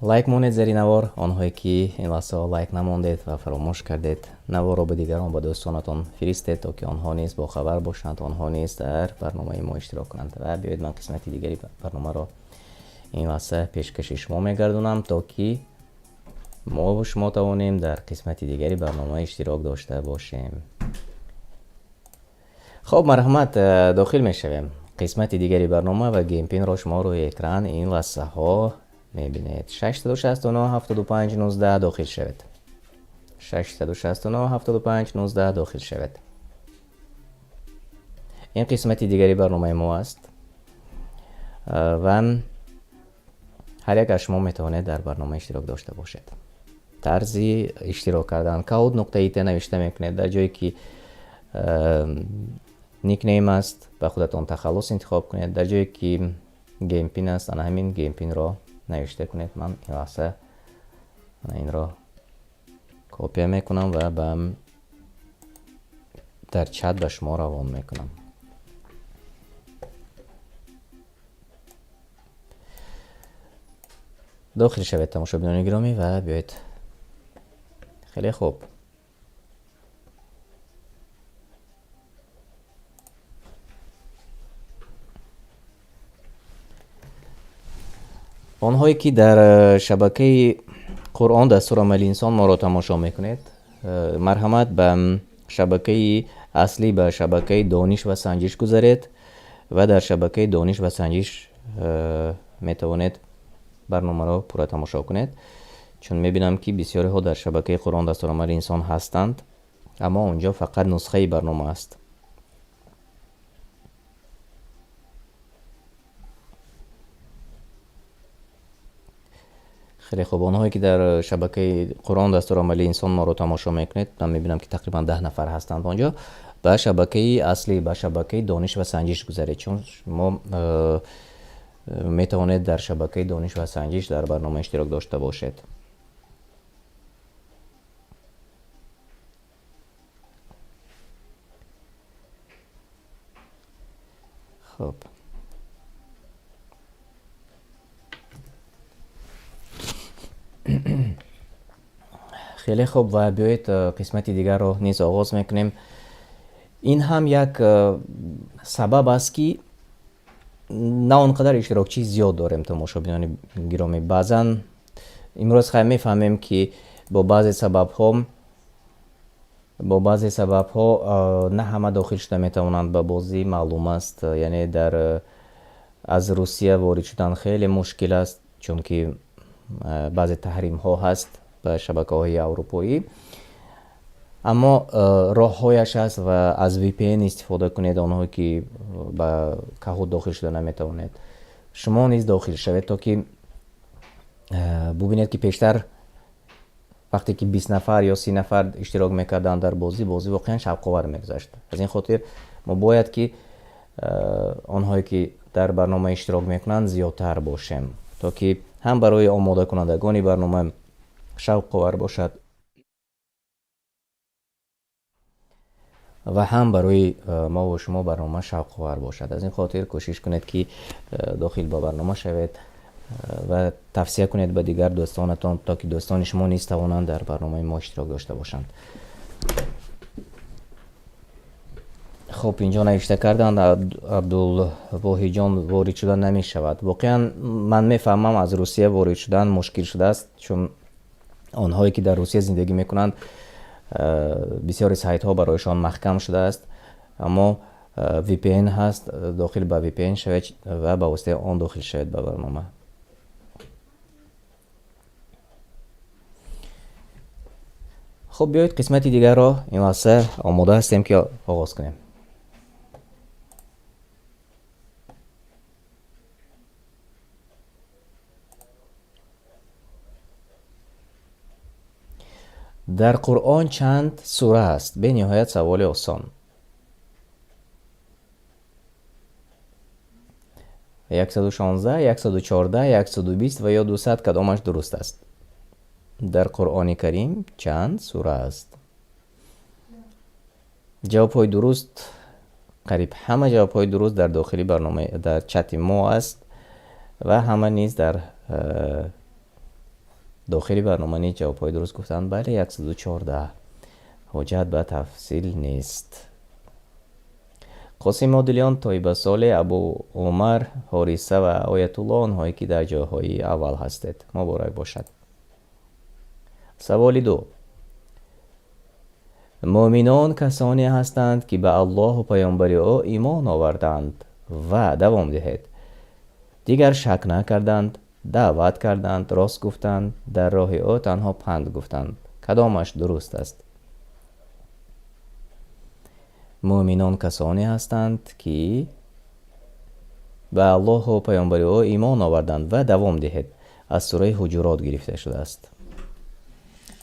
лайк монед зери навор. Онҳое ки ин лаҳзаҳо лайк намондед ва фаромӯш кардед, наворро ба дигарон, ба дӯстонатон фиристед, то ки онҳо низ бохабар бошанд, онҳо низ дар барномаи мо иштирок кунанд. Ва биёед ман қисмати дигари барномаро ин лаҳза пешкаши шумо мегардонам, то ки мо шумо тавонем дар қисмати дигари барнома иштирок дошта бошем. Хуб, марҳамат, дохил мешавем. Қисмати дигари барнома ва game pin ро шумо рӯи экран ин лаҳзаҳо мебинед. 669 75 19 дохил шавед. 669 75 19 дохил шавед. Ин қисмати дигари барномаи мо аст ва ҳар як аз шумо метавонед дар барнома иштирок дошта бошед. Тарзи иштирок кардан: kahoot.it навишта мекунед, дар ҷое ки nickname аст, ба худатон тахаллус интихоб кунед, дар ҷое ки game pin аст, ана ҳамин game pin ро навишта кунед. Ман ин лаҳза инро копия мекунам ва ба дар чат ба шумо равон мекунам. Дохил шавед, тамошобинони гиромӣ, ва биёед. Хеле хуб. Онҳое ки дар шабакаи Қуръон дастурамали инсон моро тамошо мекунед, марҳамат, ба шабакаи аслӣ, ба шабакаи Дониш ва санҷиш гузаред ва дар шабакаи Дониш ва санҷиш метавонед барномаро пурра тамошо кунед, чун мебинам, ки бисёриҳо дар шабакаи Қуръон дастурамали инсон ҳастанд, аммо он ҷо фақат нусхаи барнома аст. Хеле хуб, онҳое ки дар шабакаи Қуръон дастурамали инсон моро тамошо мекунед, ман мебинам, ки тақрибан 10 нафар ҳастанд он ҷо, ба шабакаи аслӣ, ба шабакаи Дониш ва санҷиш гузаред, чун шумо метавонед дар шабакаи Дониш ва санҷиш дар барнома иштирок дошта бошед. Хуб, хеле хуб, ва биёед, қисмати дигарро низ оғоз мекунем. Ин ҳам як сабаб аст, ки на он қадар иштирокчии зиёд дорем, тамошобинони гиромӣ. Баъзан имрӯз хай мефаҳмем, ки бо баъзе сабабҳо на ҳама дохил шуда метавонанд ба бозӣ, маълум аст. Яъне дар аз Русия ворид шудан хеле мушкил аст, чунки баъзе таҳримҳо ҳаст ба шабакаҳои аврупоӣ, аммо роҳҳояш ҳаст ва аз VPN истифода кунед. Онҳое ки ба Kahoot дохил шуда наметавонед, шумо низ дохил шавед, то ки бубинед, ки пештар вақте ки 20 нафар ё 30 нафар иштирок мекарданд дар бозӣ, бозӣ воқеан шавқовар мегузашт. Аз ин хотир мо бояд, ки онҳое ки дар барнома иштирок мекунанд, зиёдтар бошем, то ки ҳам барои омодакунандагони барнома шавқовар бошад ва ҳам барои мову шумо барнома шавқовар бошад. Аз ин хотир кӯшиш кунед, ки дохил ба барнома шавед ва тавсия кунед ба дигар дӯстонатон, то ки дӯстони шумо низ тавонанд дар барномаи мо иштирок дошта бошанд. Хуб, инҷо навишта карданд: Абдулвоҳидҷон, ворид шудан намешавад. Воқеан, ман мефаҳмам, аз Русия ворид шудан мушкил шудааст, чун онҳое ки дар Русия зиндагӣ мекунанд, бисёри сайтҳо барояшон маҳкам шудааст, аммо VPN ҳаст, дохил ба VPN шавед ва ба воситаи он дохил шавед ба барнома. Хуб, биёед, қисмати дигарро ин лаҳза омода ҳастем, ки оғоз кунем. Дар Қуръон чанд сура аст? Бениҳоят саволи осон: 116, 114, 120 ва ё 200, кадомаш дуруст аст? Дар Қуръони Карим чанд сура аст? Ҷавобҳои дуруст, қариб ҳама ҷавобҳои дуруст дар дохили барнома, дар чати мо аст ва ҳама низ дар дохили барнома низ ҷавобҳои дуруст гуфтанд. Бале, 114, ҳоҷат ба тафсил нест. Қосим Одилён, Тоиба Соле, Абу Умар, Ҳориса ва Оятулло, онҳое ки дар ҷойҳои аввал ҳастед, муборак бошад. Саволи ду. Мӯъминон касоне ҳастанд, ки ба Аллоҳу паёмбари ӯ имон оварданд ва давом диҳед. Дигар шак накарданд, даъват карданд, рост гуфтанд, дар роҳи ӯ танҳо панд гуфтанд. Кадомаш дуруст аст? Мӯъминон касоне ҳастанд, ки ба Аллоҳу паёмбари ӯ имон оварданд ва давом диҳед. Аз сураи Ҳуҷурот гирифта шудааст.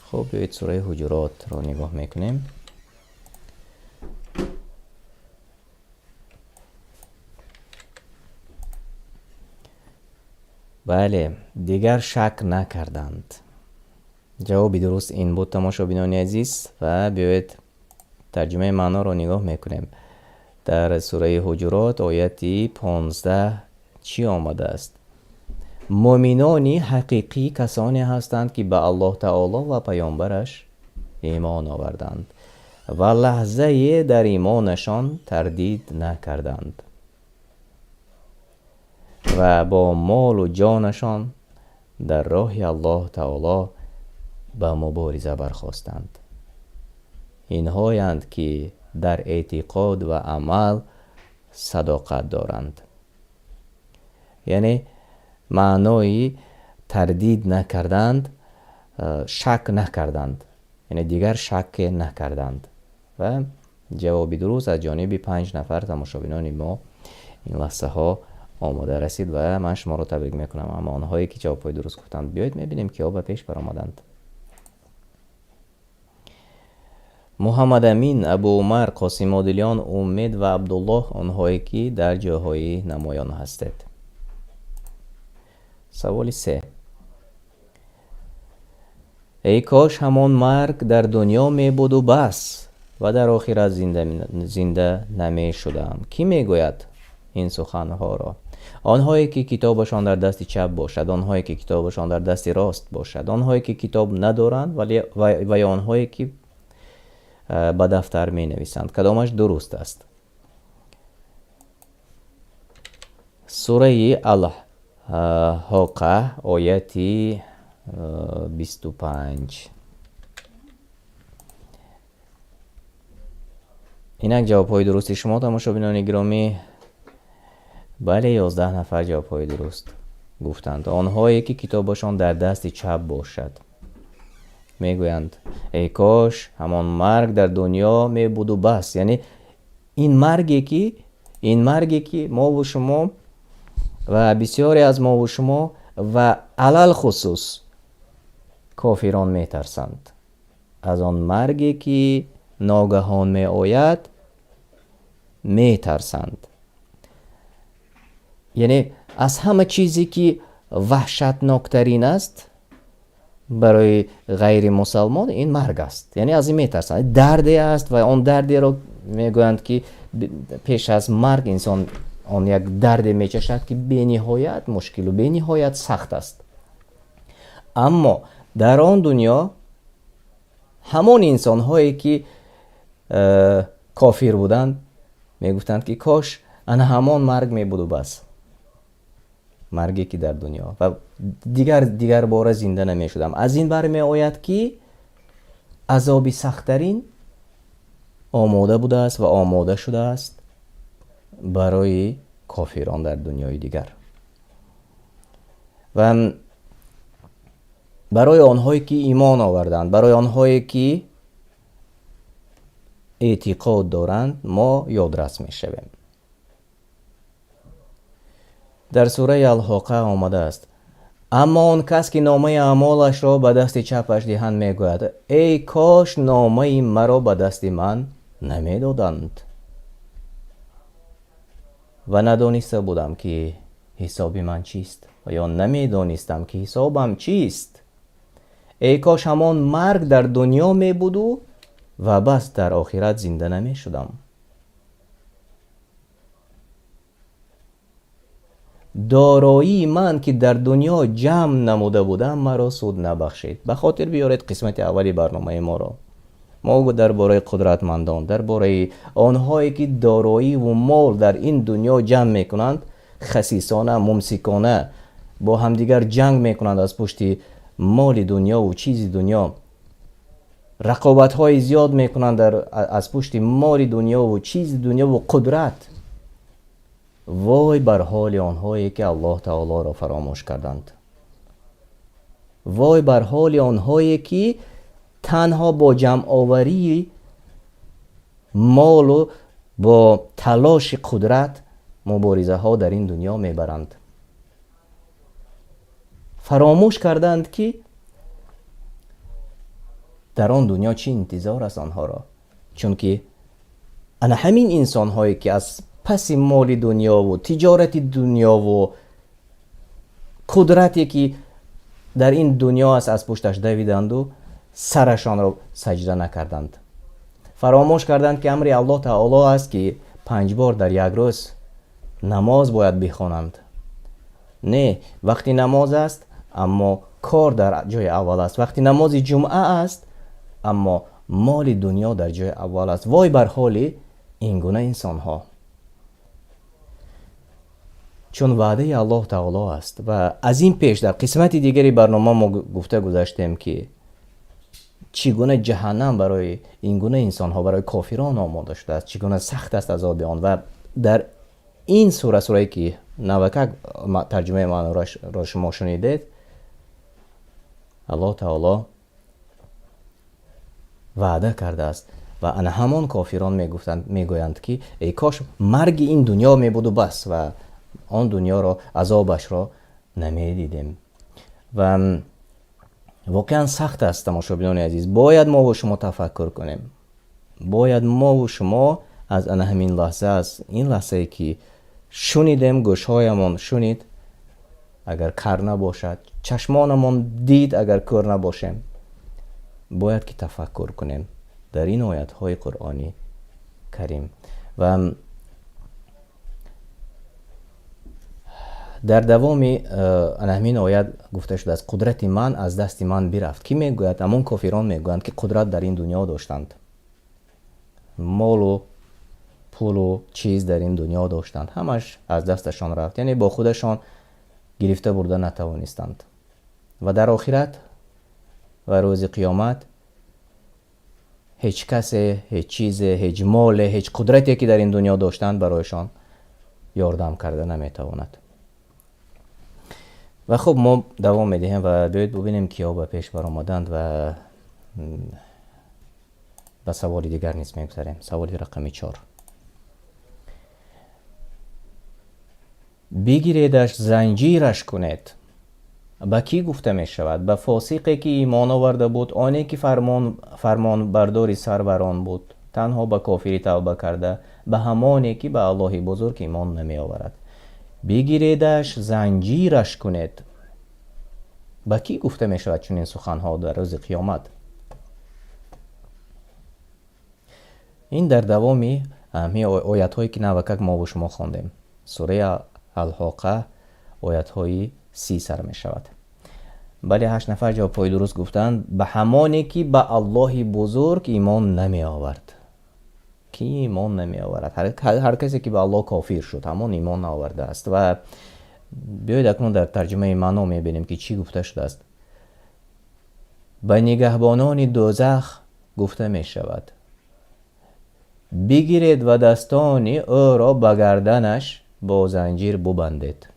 Хуб, биёед сураи Ҳуҷуротро нигоҳ мекунем. Бале, дигар шак накарданд. Ҷавоби дуруст ин буд, тамошобинони азиз, ва биёед тарҷумаи маъноро нигоҳ мекунем. Дар сураи Ҳуҷурот ояти 15 чӣ омадааст? Мӯъминони ҳақиқӣ касоне ҳастанд, ки ба Аллоҳ Таоло ва паёмбараш имон оварданд ва лаҳзае дар имонашон тардид накарданд ва бо молу ҷонашон дар роҳи Аллоҳ Таоло ба мубориза бархостанд. Инҳоянд, ки дар эътиқод ва амал садоқат доранд. Яъне маънои тардид накарданд, шак накарданд, яъне дигар шаке накарданд. Ва ҷавоби дуруст аз ҷониби 5 нафар тамошобинони мо ин лаҳзаҳо омода расид ва ман шуморо табрик мекунам. Аммо онҳое ки ҷавобҳои дуруст гуфтанд, биёед мебинем киҳо ба пеш баромаданд. Муҳаммад Амин, Абу Умар, Қосим Одилён, Умед ва Абдуллоҳ, онҳое ки дар ҷойҳои намоён ҳастед. Саволи 3. Эй кош ҳамон марг дар дунё мебуду бас ва дар охират зинда намешудам. Кӣ мегӯяд ин суханҳоро? Онҳое ки китобашон дар дасти чап бошад, онҳое ки китобашон дар дасти рост бошад, онҳое ки китоб надоранд ва ё онҳое ки ба дафтар менависанд. Кадомаш дуруст аст? Сураи Ал-Ҳоқа, ояти 25. Инак ҷавобҳои дурусти шумо, тамошобинони гиромӣ. Бале, 11 нафар ҷавобҳои дуруст гуфтанд. Онҳое ки китобашон дар дасти чап бошад мегӯянд: эй кош ҳамон марг дар дунё мебуду бас. Яъне ин марге ки мову шумо ва бисёре аз мову шумо ва алалхусус кофирон метарсанд аз он марге ки ногаҳон меояд, метарсанд. Яъне аз ҳама чизе ки ваҳшатноктарин аст барои ғайри мусалмон ин марг аст. Яъне аз ин метарсанд. Дарде аст ва он дардеро мегӯянд ки пеш аз марг инсон он як дарде мечашад ки бениҳоят мушкилу бениҳоят сахт аст. Аммо дар он дунё ҳамон инсонҳое ки кофир буданд мегуфтанд ки кош ана ҳамон марг мебуду бас, марге ки дар дунё ва дигар бора зинда намешудам. Аз ин бармеояд ки азоби сахттарин омода будааст ва омода шудааст барои кофирон дар дунёи дигар. Ва барои онҳое ки имон оварданд, барои онҳое ки эътиқод доранд, мо ёдрас мешавем. Дар сураи Ал-Ҳоқа омадааст: аммо он кас ки номаи аъмолашро ба дасти чапаш диҳанд мегӯяд: эй кош номаи маро ба дасти ман намедоданд ва надониста будам ки ҳисоби ман чист ва ё намедонистам ки ҳисобам чист. Эй кош ҳамон марг дар дунё мебуду ва бас дар охират зинда намешудам. Дороии ман ки дар дунё ҷамъ намуда будам маро суд набахшид. Ба хотир биёред қисмати аввали барномаи моро. Мо дар бораи қудратмандон, дар бораи онҳое ки дороиву мол дар ин дунё ҷамъ мекунанд, хасисона, мумсикона бо ҳамдигар ҷанг мекунанд аз пушти моли дунёву чизи дунё. Рақобатҳои зиёд мекунанд аз пушти моли дунё ва чизи дунё ва қудрат. Вой бар ҳоли онҳое ки Аллоҳ таолоро фаромӯш карданд. Вой бар ҳоли онҳое ки танҳо бо ҷамъоварии молу бо талоши қудрат муборизаҳо дар ин дунё мебаранд. Фаромӯш карданд ки дар он дунё чӣ интизор аст онҳоро. Чунки ана ҳамин инсонҳое ки аз паси моли дунёву тиҷорати дунёву қудрате ки дар ин дунё аст аз пушташ давиданду сарашонро саҷда накарданд. Фаромӯш карданд ки амри Аллоҳ таоло аст ки 5 бор дар як рӯз намоз бояд бихонанд. Не, вақти намоз аст, аммо кор дар ҷои аввал аст. Вақти намози ҷумъа аст, аммо моли дунё дар ҷои аввал аст. Вой бар ҳоли ин гуна инсонҳо. Чун ваъдаи Аллоҳ таоло аст ва аз ин пеш дар қисмати дигари барнома мо гуфта гузаштем ки чӣ гуна ҷаҳаннам барои ин гуна инсонҳо, барои кофирон омода шудааст, чӣ гуна сахт аст азоби он. Ва дар ин сура, сурае ки навакак тарҷумаи маъноро шумо шунидед, Аллоҳ таоло ваъда кардааст ва ана ҳамон кофирон мегӯянд ки эй кош марги ин дунё мебуду бас ва он дунёро, азобашро намедидем. Ва воқеан сахт аст, тамошобинони азиз. Бояд мо ва шумо тафаккур кунем. Бояд мо ва шумо аз ана ҳамин лаҳза, аз ин лаҳзае ки шунидем, гӯшҳоямон шунид, агар кар набошад, чашмонамон дид, агар кӯр набошем, бояд ки тафаккур кунем дар ин оятҳои Қуръони Карим. Ва дар давоми ана ҳамин оят гуфта шудааст: қудрати ман аз дасти ман бирафт. Кӣ мегӯяд? Ҳамон кофирон мегӯянд ки қудрат дар ин дунё доштанд, молу пулу чиз дар ин дунё доштанд, ҳамаш аз дасташон рафт, яъне бо худашон гирифта бурда натавонистанд. Ва дар охират ва рӯзи қиёмат ҳеҷ касе, ҳеҷ чизе, ҳеҷ моле, ҳеҷ қудрате ки дар ин дунё доштанд барояшон ёрдам карда наметавонад. Ва хуб, мо давом медиҳем ва биёед бубинем киҳо ба пеш баромаданд ва ба саволи дигар низ мегузарем. Саволи рақами 4. Бигиредаш, занҷираш кунед. Ба кӣ гуфта мешавад? Ба фосиқе ки имон оварда буд, оне ки фармонбардори сарварон буд, танҳо ба кофири тавба карда, ба ҳамоне ки ба Аллоҳи бузург имон намеоварад. Бигиредаш, занҷираш кунед. Ба кӣ гуфта мешавад чунин суханҳо дар рӯзи қиёмат? Ин дар давоми оятҳое ки навакак мо бо шумо хондем. Сураи Алҳоқа оятҳои 30 сар мешавад. Бале, 8 нафар ҷавобҳои дуруст гуфтанд. Ба ҳамоне ки ба Аллоҳи бузург имон намеовард. Ки имон намеоварад? Ҳар касе ки ба Аллоҳ кофир шуд, ҳамон имон наовардааст. Ва биёед акнун дар тарҷумаи маъно мебинем ки чӣ гуфта шудааст. Ба нигаҳбонони дӯзах гуфта мешавад: бигиред ва дастони ӯро ба гарданаш бо занҷир бубандед.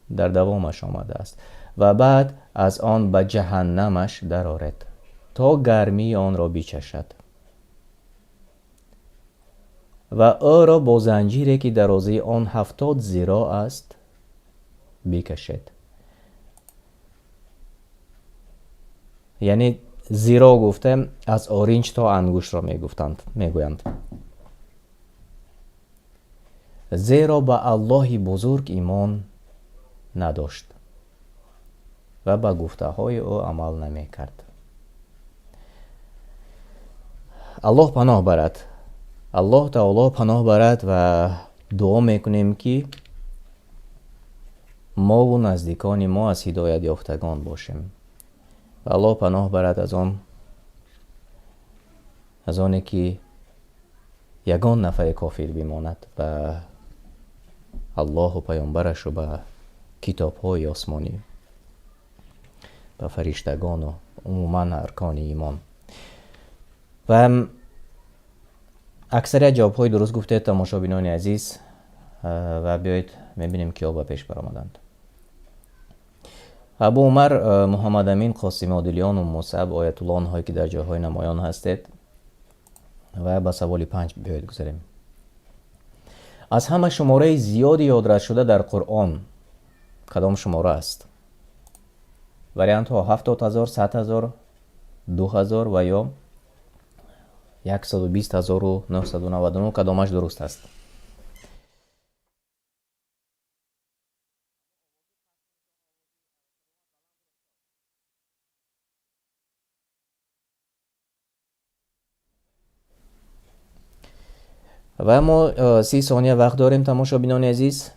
Дар давомаш омадааст: ва баъд аз он ба ҷаҳаннамаш дароред то гармии онро бичашад ва ӯро бо занҷире ки дарозии он 70 зироъ аст бикашед. Яъне зироъ гуфта аз оринҷ то ангуштро мегӯянд. Зеро ба Аллоҳи бузург имон надошт ва ба гуфтаҳои ӯ амал намекард. Аллоҳ паноҳ барад. Аллоҳ таоло паноҳ барад ва дуо мекунем ки мову наздикони мо аз ҳидоят ёфтагон бошем. Ва Аллоҳ паноҳ барад аз оне ки ягон нафаре кофир бимонад ба Аллоҳу паёмбарашу ба китобҳои осмонӣ, ба фариштагону Умуман аркони имон. Ва аксарият ҷавобҳои дуруст гуфтед, тамошобинони азиз, ва биёед мебинем, киҳо ба пеш баромаданд. Абу Умар, Муҳаммадамин, Қосим Одилён, Мусаб, Оятулло, онҳое ки дар ҷойҳои намоён ҳастед. Ва ба саволи 5 биёед гузарем. Аз ҳама шумораи зиёди ёдрасшуда дар Қуръон кадом шумора аст? Вариантҳо: 70 000, 100 000, 2000 ва ё 120 999. Кадомаш дуруст аст? Ва мо 30 сония вақт дорем, тамошобинони азиз.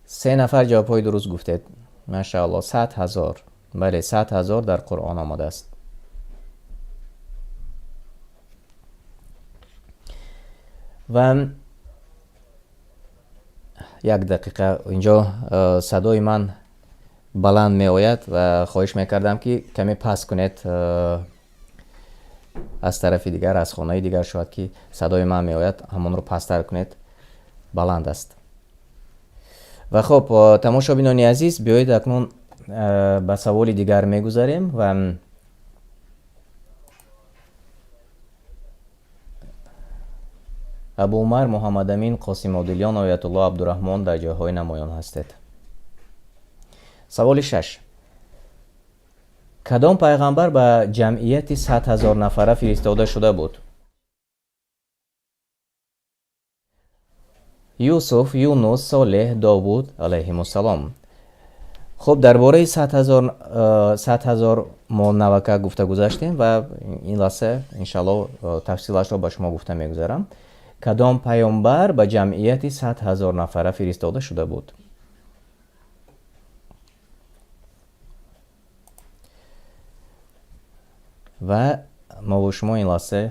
Се нафар ҷавобҳои дуруст гуфтед. Машаалло, 100 000. Бале, 100 000 дар Қуръон омадааст. Ва як дақиқа, инҷо садои ман баланд меояд ва хоҳиш мекардам, ки каме паст кунед. Аз тарафи дигар, аз хонаи дигар шояд ки садои ман меояд, ҳамонро пасттар кунед, баланд аст. Ва хуб, тамошобинони азиз, биёед акнун ба саволи дигар мегузарем. Ва Абу Умар, Муҳаммадамин, Қосим Одилён, Оятулло Абдураҳмон дар ҷойҳои намоён ҳастед. Саволи 6. Кадом пайғамбар ба ҷамъияти 100 000 нафара фиристода шуда буд? Юсуф, Юнус, Солеҳ, Довуд алайҳимуссалом. Хуб, дар бораи 100 000 мо навака гуфта гузаштем ва ин лаҳза иншалло тафсилашро ба шумо гуфта мегузарам. Кадом пайғамбар ба ҷамъияти 100 000 нафара фиристода шуда буд? Ва мо бо шумо ин лаҳза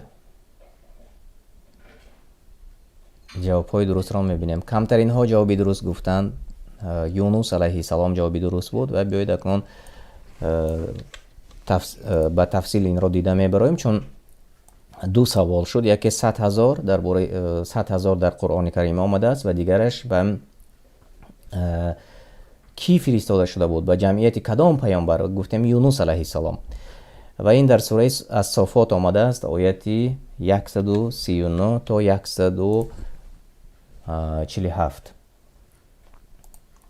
ҷавобҳои дурустро мебинем. Камтаринҳо ҷавоби дуруст гуфтанд. Юнус алайҳиссалом ҷавоби дуруст буд. Ва биёед акнун ба тафсил инро дида мебароем, чун ду савол шуд. Яке 100 000, дар бораи 100 000 дар Қуръони Карим омадааст, ва дигараш ба кӣ фиристода шуда буд, ба ҷамъияти кадом пайғамбар? Гуфтем Юнус алайҳиссалом. Ва ин дар сураи Ас-Софот омадааст, ояти 139 то 147.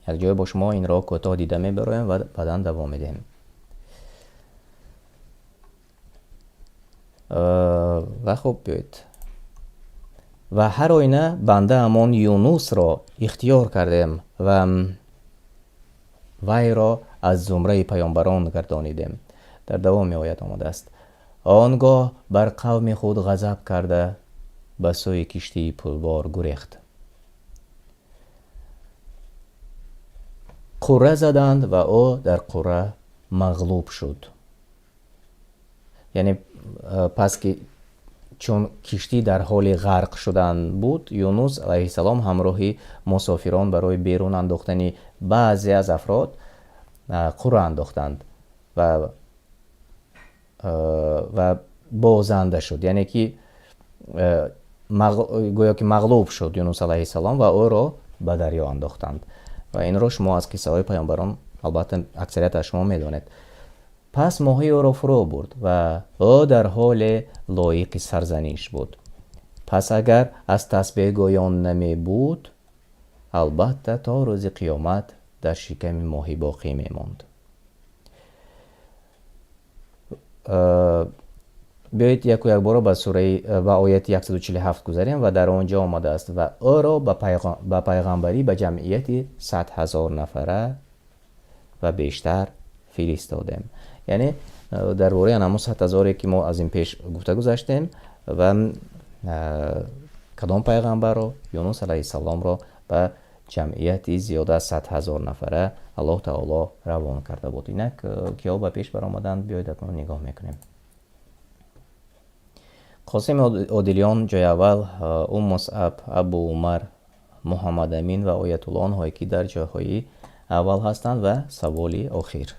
Якҷоя бо шумо инро кӯтоҳ дида мебароем ва баъдан давом медиҳем. Ва хуб, биёед. Ва ҳар оина бандаамон Юнусро ихтиёр кардем ва вайро аз зумраи паёмбарон гардонидем. Дар давоми оят омадааст: он гоҳ бар қавми худ ғазаб карда ба сӯи киштии пулбор гурехт. Қурра заданд ва ӯ дар қурра мағлуб шуд. Яъне пас ки чун киштӣ дар ҳоли ғарқ шудан буд, Юнус алайҳиссалом ҳамроҳи мусофирон барои берун андохтани баъзе аз афрод қурра андохтанд ва бозанда шуд. Яъне ки гӯё ки мағлуб шуд Юнус алайҳиссалом ва ӯро ба дарё андохтанд. Ва инро шумо аз қиссаҳои паёмбарон албатта аксарият аз шумо медонед. Пас моҳӣ ӯро фурӯ бурд ва ӯ дар ҳоле лоиқи сарзаниш буд. Пас агар аз тасбеҳгӯён намебуд, албатта то рӯзи қиёмат дар шиками моҳӣ боқӣ мемонд. Биёед яку якбора ба сураи, ба ояти 147 гузарем ва дар он ҷо омадааст: ва ӯро ба пайғамбарӣ ба ҷамъияти 100 000 нафара ва бештар фиристодем. Яъне дар бораи ҳамон 100 000 ки мо аз ин пеш гуфта гузаштем ва кадом пайғамбарро, Юнус алайҳиссаломро ба ҷамъияти зиёда аз 100 000 нафара Аллоҳ таоло равон карда буд. Инак киҳо ба пеш баромаданд, биёед акнун нигоҳ мекунем. Қосим Одилён ҷои аввал, Ум Мусаб, Абу Умар, Муҳаммадамин ва Оятулло, онҳое ки дар ҷойҳои аввал ҳастанд ва саволи охир.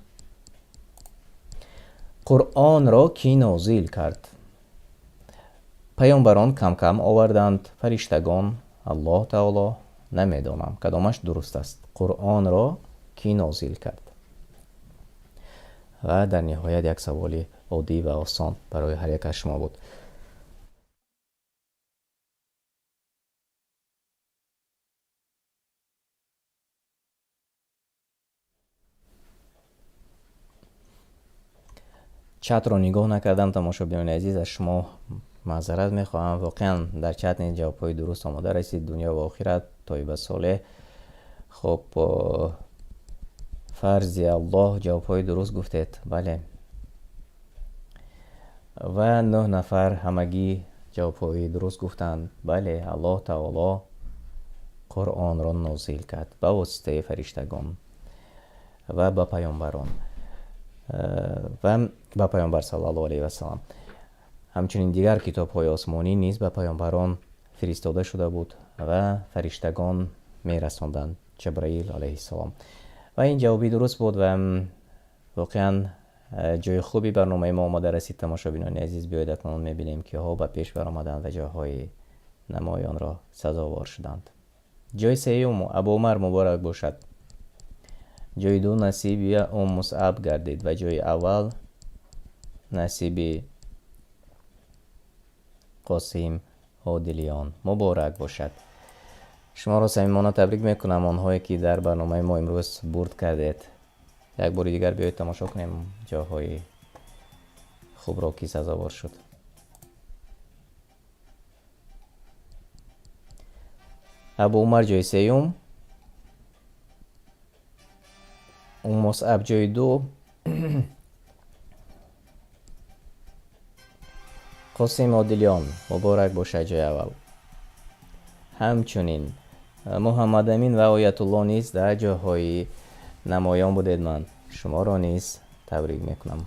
Қуръонро кӣ нозил кард? Паёмбарон кам-кам оварданд, фариштагон, Аллоҳ таоло, намедонам кадомаш дуруст аст. Қуръонро кӣ нозил кард? Ва дар ниҳоят як саволи оддӣ ва осон барои ҳар як аз шумо буд. Чатро нигоҳ накардам, тамошобинони азиз, аз шумо маъзарат мехоҳам. Воқеан дар чат низ ҷавобҳои дуруст омода расид. Дунё ва охират, Тоиба Солеҳ. Хоб, фарзи Аллоҳ, ҷавобҳои дуруст гуфтед. Бале. Ва 9 нафар ҳамагӣ ҷавобҳои дуруст гуфтанд. Бале, Аллоҳ таоло Қуръонро нозил кард ба воситаи фариштагон ва ба паёмбарон ва ба паёмбар саллаллоҳу алайҳи васаллам. Ҳамчунин дигар китобҳои осмонӣ низ ба паёмбарон фиристода шуда буд ва фариштагон мерасонданд, Ҷабраил алайҳиссалом. Ва ин ҷавоби дуруст буд ва воқеан ҷои хуби барномаи мо омода расид. Тамошобинони азиз, биёед акнун мебинем, киҳо ба пеш баромаданд ва ҷойҳои намоёнро сазовор шуданд. Ҷои сеюм Абу Умар, муборак бошад. Ҷои ду насиби Ум Мусъаб гардид ва ҷои аввал насиби Қосим Одилиён. Муборак бошад. Шуморо самимона табрик мекунам, онҳое ки дар барномаи мо имрӯз бурд кардед. Як бори дигар биёед тамошо кунем ҷойҳои хубро, ки сазовор шуд. Абу Умар ҷои сеюм, Ум Мусъаб ҷои ду, Қосим Одилиён, муборак бошад, ҷои аввал. Ҳамчунин Муҳаммадамин ва Оятулло низ дар ҷойҳои намоён будед. Ман шуморо низ табрик мекунам.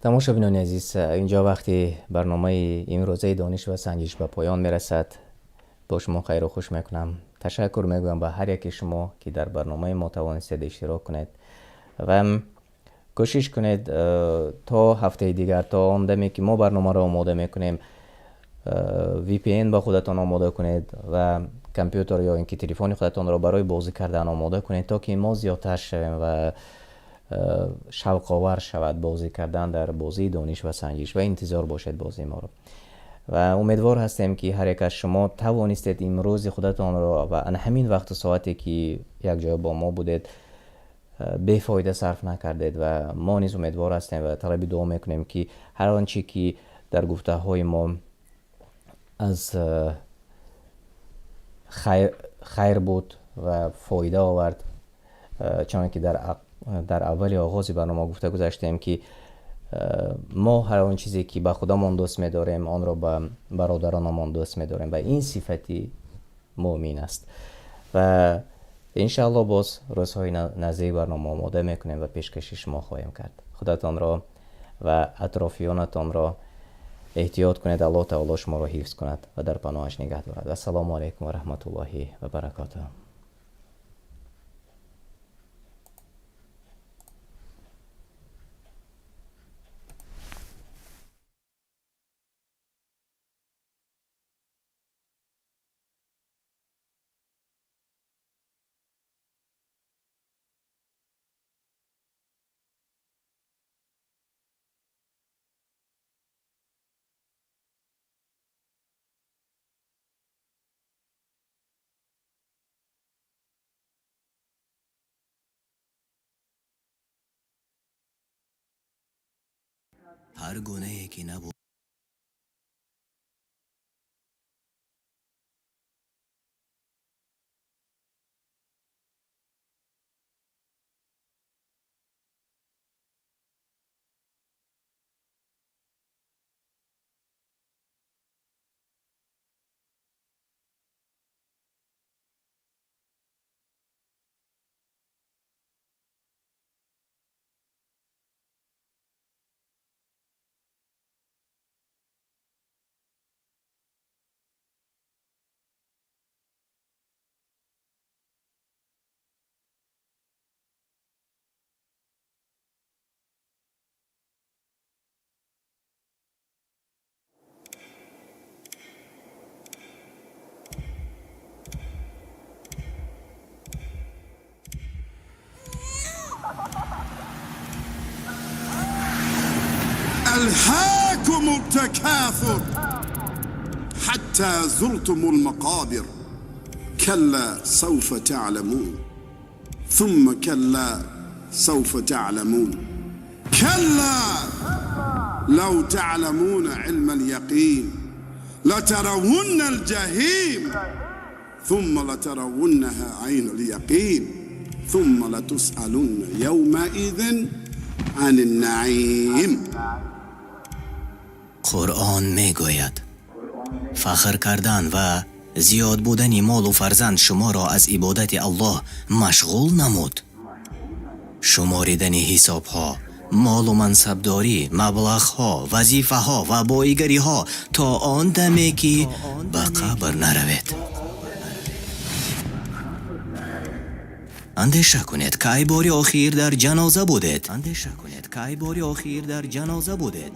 Тамошобинони азиз, инҷо вақти барномаи имрӯзаи дониш ва санҷиш ба поён мерасад. Бо шумо хайру хуш мекунам. Ташаккур мегӯям ба ҳар яке шумо, ки дар барномаи мо тавонистед иштирок кунед ва кӯшиш кунед то ҳафтаи дигар, то он даме ки мо барномаро омода мекунем, VPN ба худатон омода кунед ва компютер ё ин ки телефони худатонро барои бозӣ кардан омода кунед, то ки мо зиёдтар шавем ва шавқовар шавад бозӣ кардан дар бозии дониш ва санҷиш. Ва интизор бошед бозии моро. Ва умедвор ҳастем, ки ҳар як аз шумо тавонистед имрӯзи худатонро ва ана ҳамин вақту соате ки якҷоя бо мо будед, бефоида сарф накардед. Ва мо низ умедвор ҳастем ва талаби дуо мекунем, ки ҳар он чи ки дар гуфтаҳои мо аз хайр буд ва фоида овард, чунон ки дар аввали оғози барнома гуфта гузаштем, ки мо ҳар он чизе ки ба худамон дӯст медорем, онро ба бародаронамон дӯст медорем ва ин сифати муъмин аст. Ва иншаалло боз рӯзҳои наздик барнома омода мекунем ва пешкаши шумо хоҳем кард. Худатонро ва атрофиёнатонро эҳтиёт кунед. Аллоҳ таоло шуморо ҳифз кунад ва дар паноҳаш нигаҳ дорад. Ассалому алайкум ва раҳматуллоҳи ва баракотуҳ. Ҳар гунае ки набуд. ألهاكم التكاثر حتى زرتم المقابر كلا سوف تعلمون ثم كلا سوف تعلمون كلا لو تعلمون علم اليقين لترون الجحيم ثم لترونها عين اليقين ثم لتسألن يومئذ عن النعيم. Қуръон мегӯяд: фахр кардан ва зиёд будани молу фарзанд шуморо аз ибодати Аллоҳ машғул намуд. Шуморидани ҳисобҳо, молу мансабдорӣ, маблағҳо, вазифаҳо ва боигариҳо то он даме ки ба қабр наравед. Андеша кунед, кай бори охир дар ҷаноза будед? Андеша кунед, кай бори охир дар ҷаноза будед?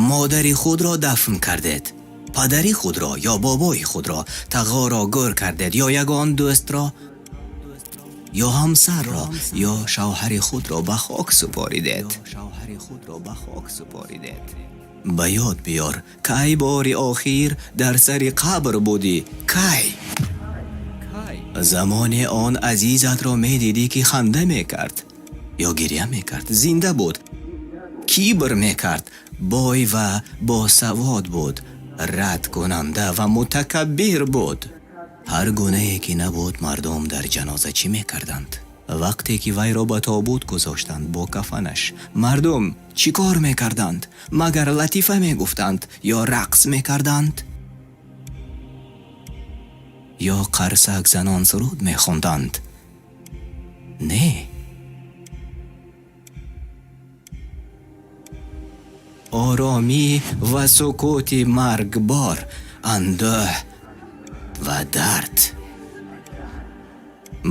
Модари худро дафн кардед, падари худро ё бобои худро, тағоро гӯр кардед ё ягон дӯстро ё ҳамсарро ё шавҳари худро ба хок супоридед. Ба ёд биёр, кай бори охир дар сари қабр будӣ? Кай? Замоне он азизатро медидӣ, ки ханда мекард ё гиря мекард, зинда буд, кибр мекард, бой ва босавод буд, радкунанда ва мутакаббир буд. Ҳар гунае ки набуд, мардум дар ҷаноза чӣ мекарданд? Вақте ки вайро ба тобут гузоштанд бо кафанаш, мардум чӣ кор мекарданд? Магар латифа мегуфтанд ё рақс мекарданд? Ё қарсак занон суруд мехонданд? Не. Оромӣ ва сукути маргбор, андӯҳ ва дард.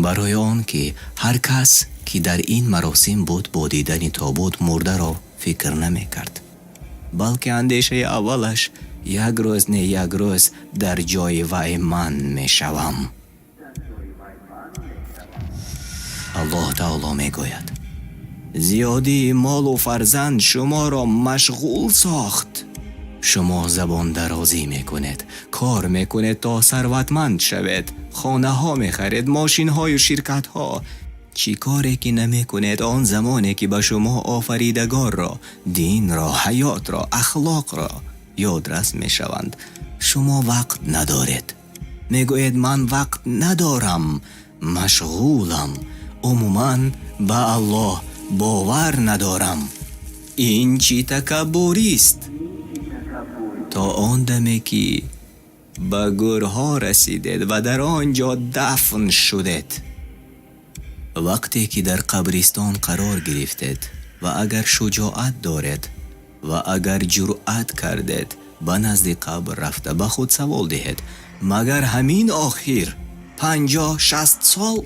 Барои он ки ҳар кас ки дар ин маросим буд, бо дидани тобут мурдаро фикр намекард, балки андешаи аввалаш як рӯз не як рӯз дар ҷои вай ман мешавам. Аллоҳ таоло мегӯяд: зиёдии молу фарзанд шуморо машғул сохт. Шумо забондарозӣ мекунед, кор мекунед то сарватманд шавед, хонаҳо мехаред, мошинҳою ширкатҳо. Чӣ коре ки намекунед он замоне ки ба шумо офаридагорро, динро, ҳаётро, ахлоқро ёдрас мешаванд, шумо вақт надоред. Мегӯед ман вақт надорам, машғулам, умуман ба Аллоҳ бовар надорам. Ин чӣ такаббурист? То он даме ки ба гӯрҳо расидед ва дар он ҷо дафн шудед. Вақте ки дар қабристон қарор гирифтед ва агар шуҷоат доред ва агар ҷуръат кардед, ба назди қабр рафта ба худ савол диҳед: магар ҳамин охир 50-60 сол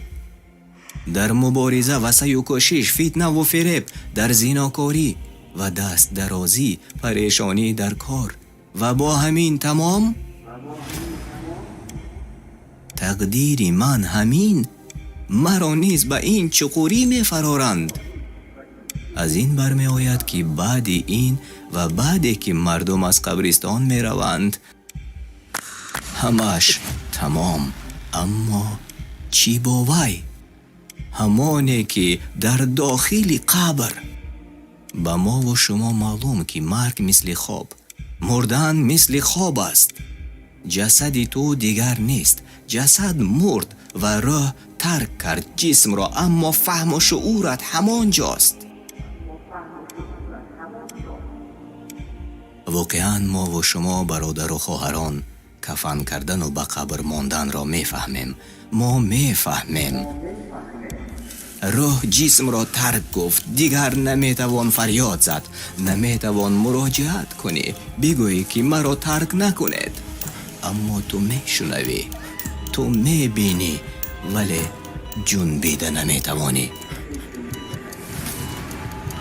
дар мубориза ва саъю кӯшиш, фитнаву фиреб, дар зинокорӣ ва дастдарозӣ, парешонӣ дар кор ва бо ҳамин тамом? Тақдири ман ҳамин, маро низ ба ин чуқурӣ мефароранд. Аз ин бармеояд ки баъди ин ва баъде ки мардум аз қабристон мераванд, ҳамаш тамом. Аммо чӣ бо вай? Ҳамоне ки дар дохили қабр. Ба мову шумо маълум ки марг мисли хоб, мурдан мисли хоб аст. Ҷасади ту дигар нест, ҷасад мурд ва рӯҳ тарк кард ҷисмро, аммо фаҳму шуурат ҳамон ҷост. Воқеан мову шумо, бародару хоҳарон, кафан кардану ба қабр монданро мефаҳмем. Мо мефаҳмем. Рӯҳ ҷисмро тарк гуфт, дигар наметавон фарёд зад, наметавон муроҷиат кунӣ, бигӯӣ ки маро тарк накунед. Аммо ту мешунавӣ, ту мебинӣ, вале ҷунбида наметавонӣ.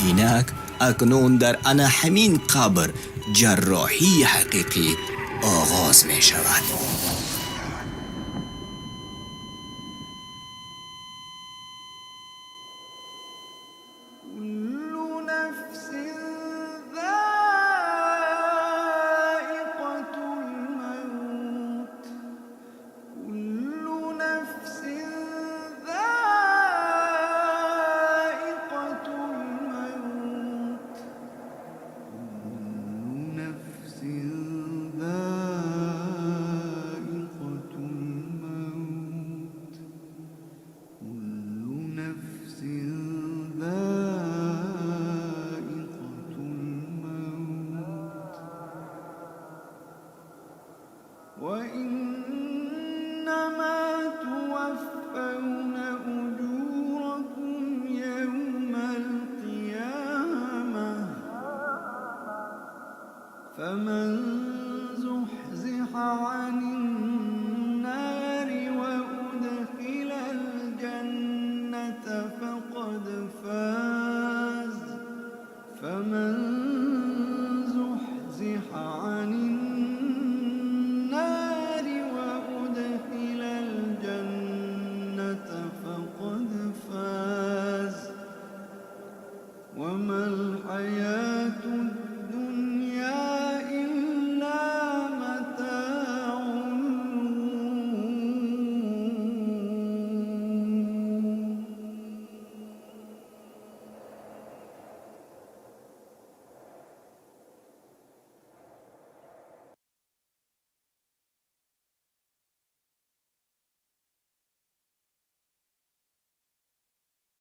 Инак акнун дар ана ҳамин қабр ҷарроҳии ҳақиқӣ оғоз мешавад. فمن زحزح عن النار وأدخل الجنة فقد فاز. فمن زحزح عن النار وأدخل الجنة فقد فاز. وما الحياة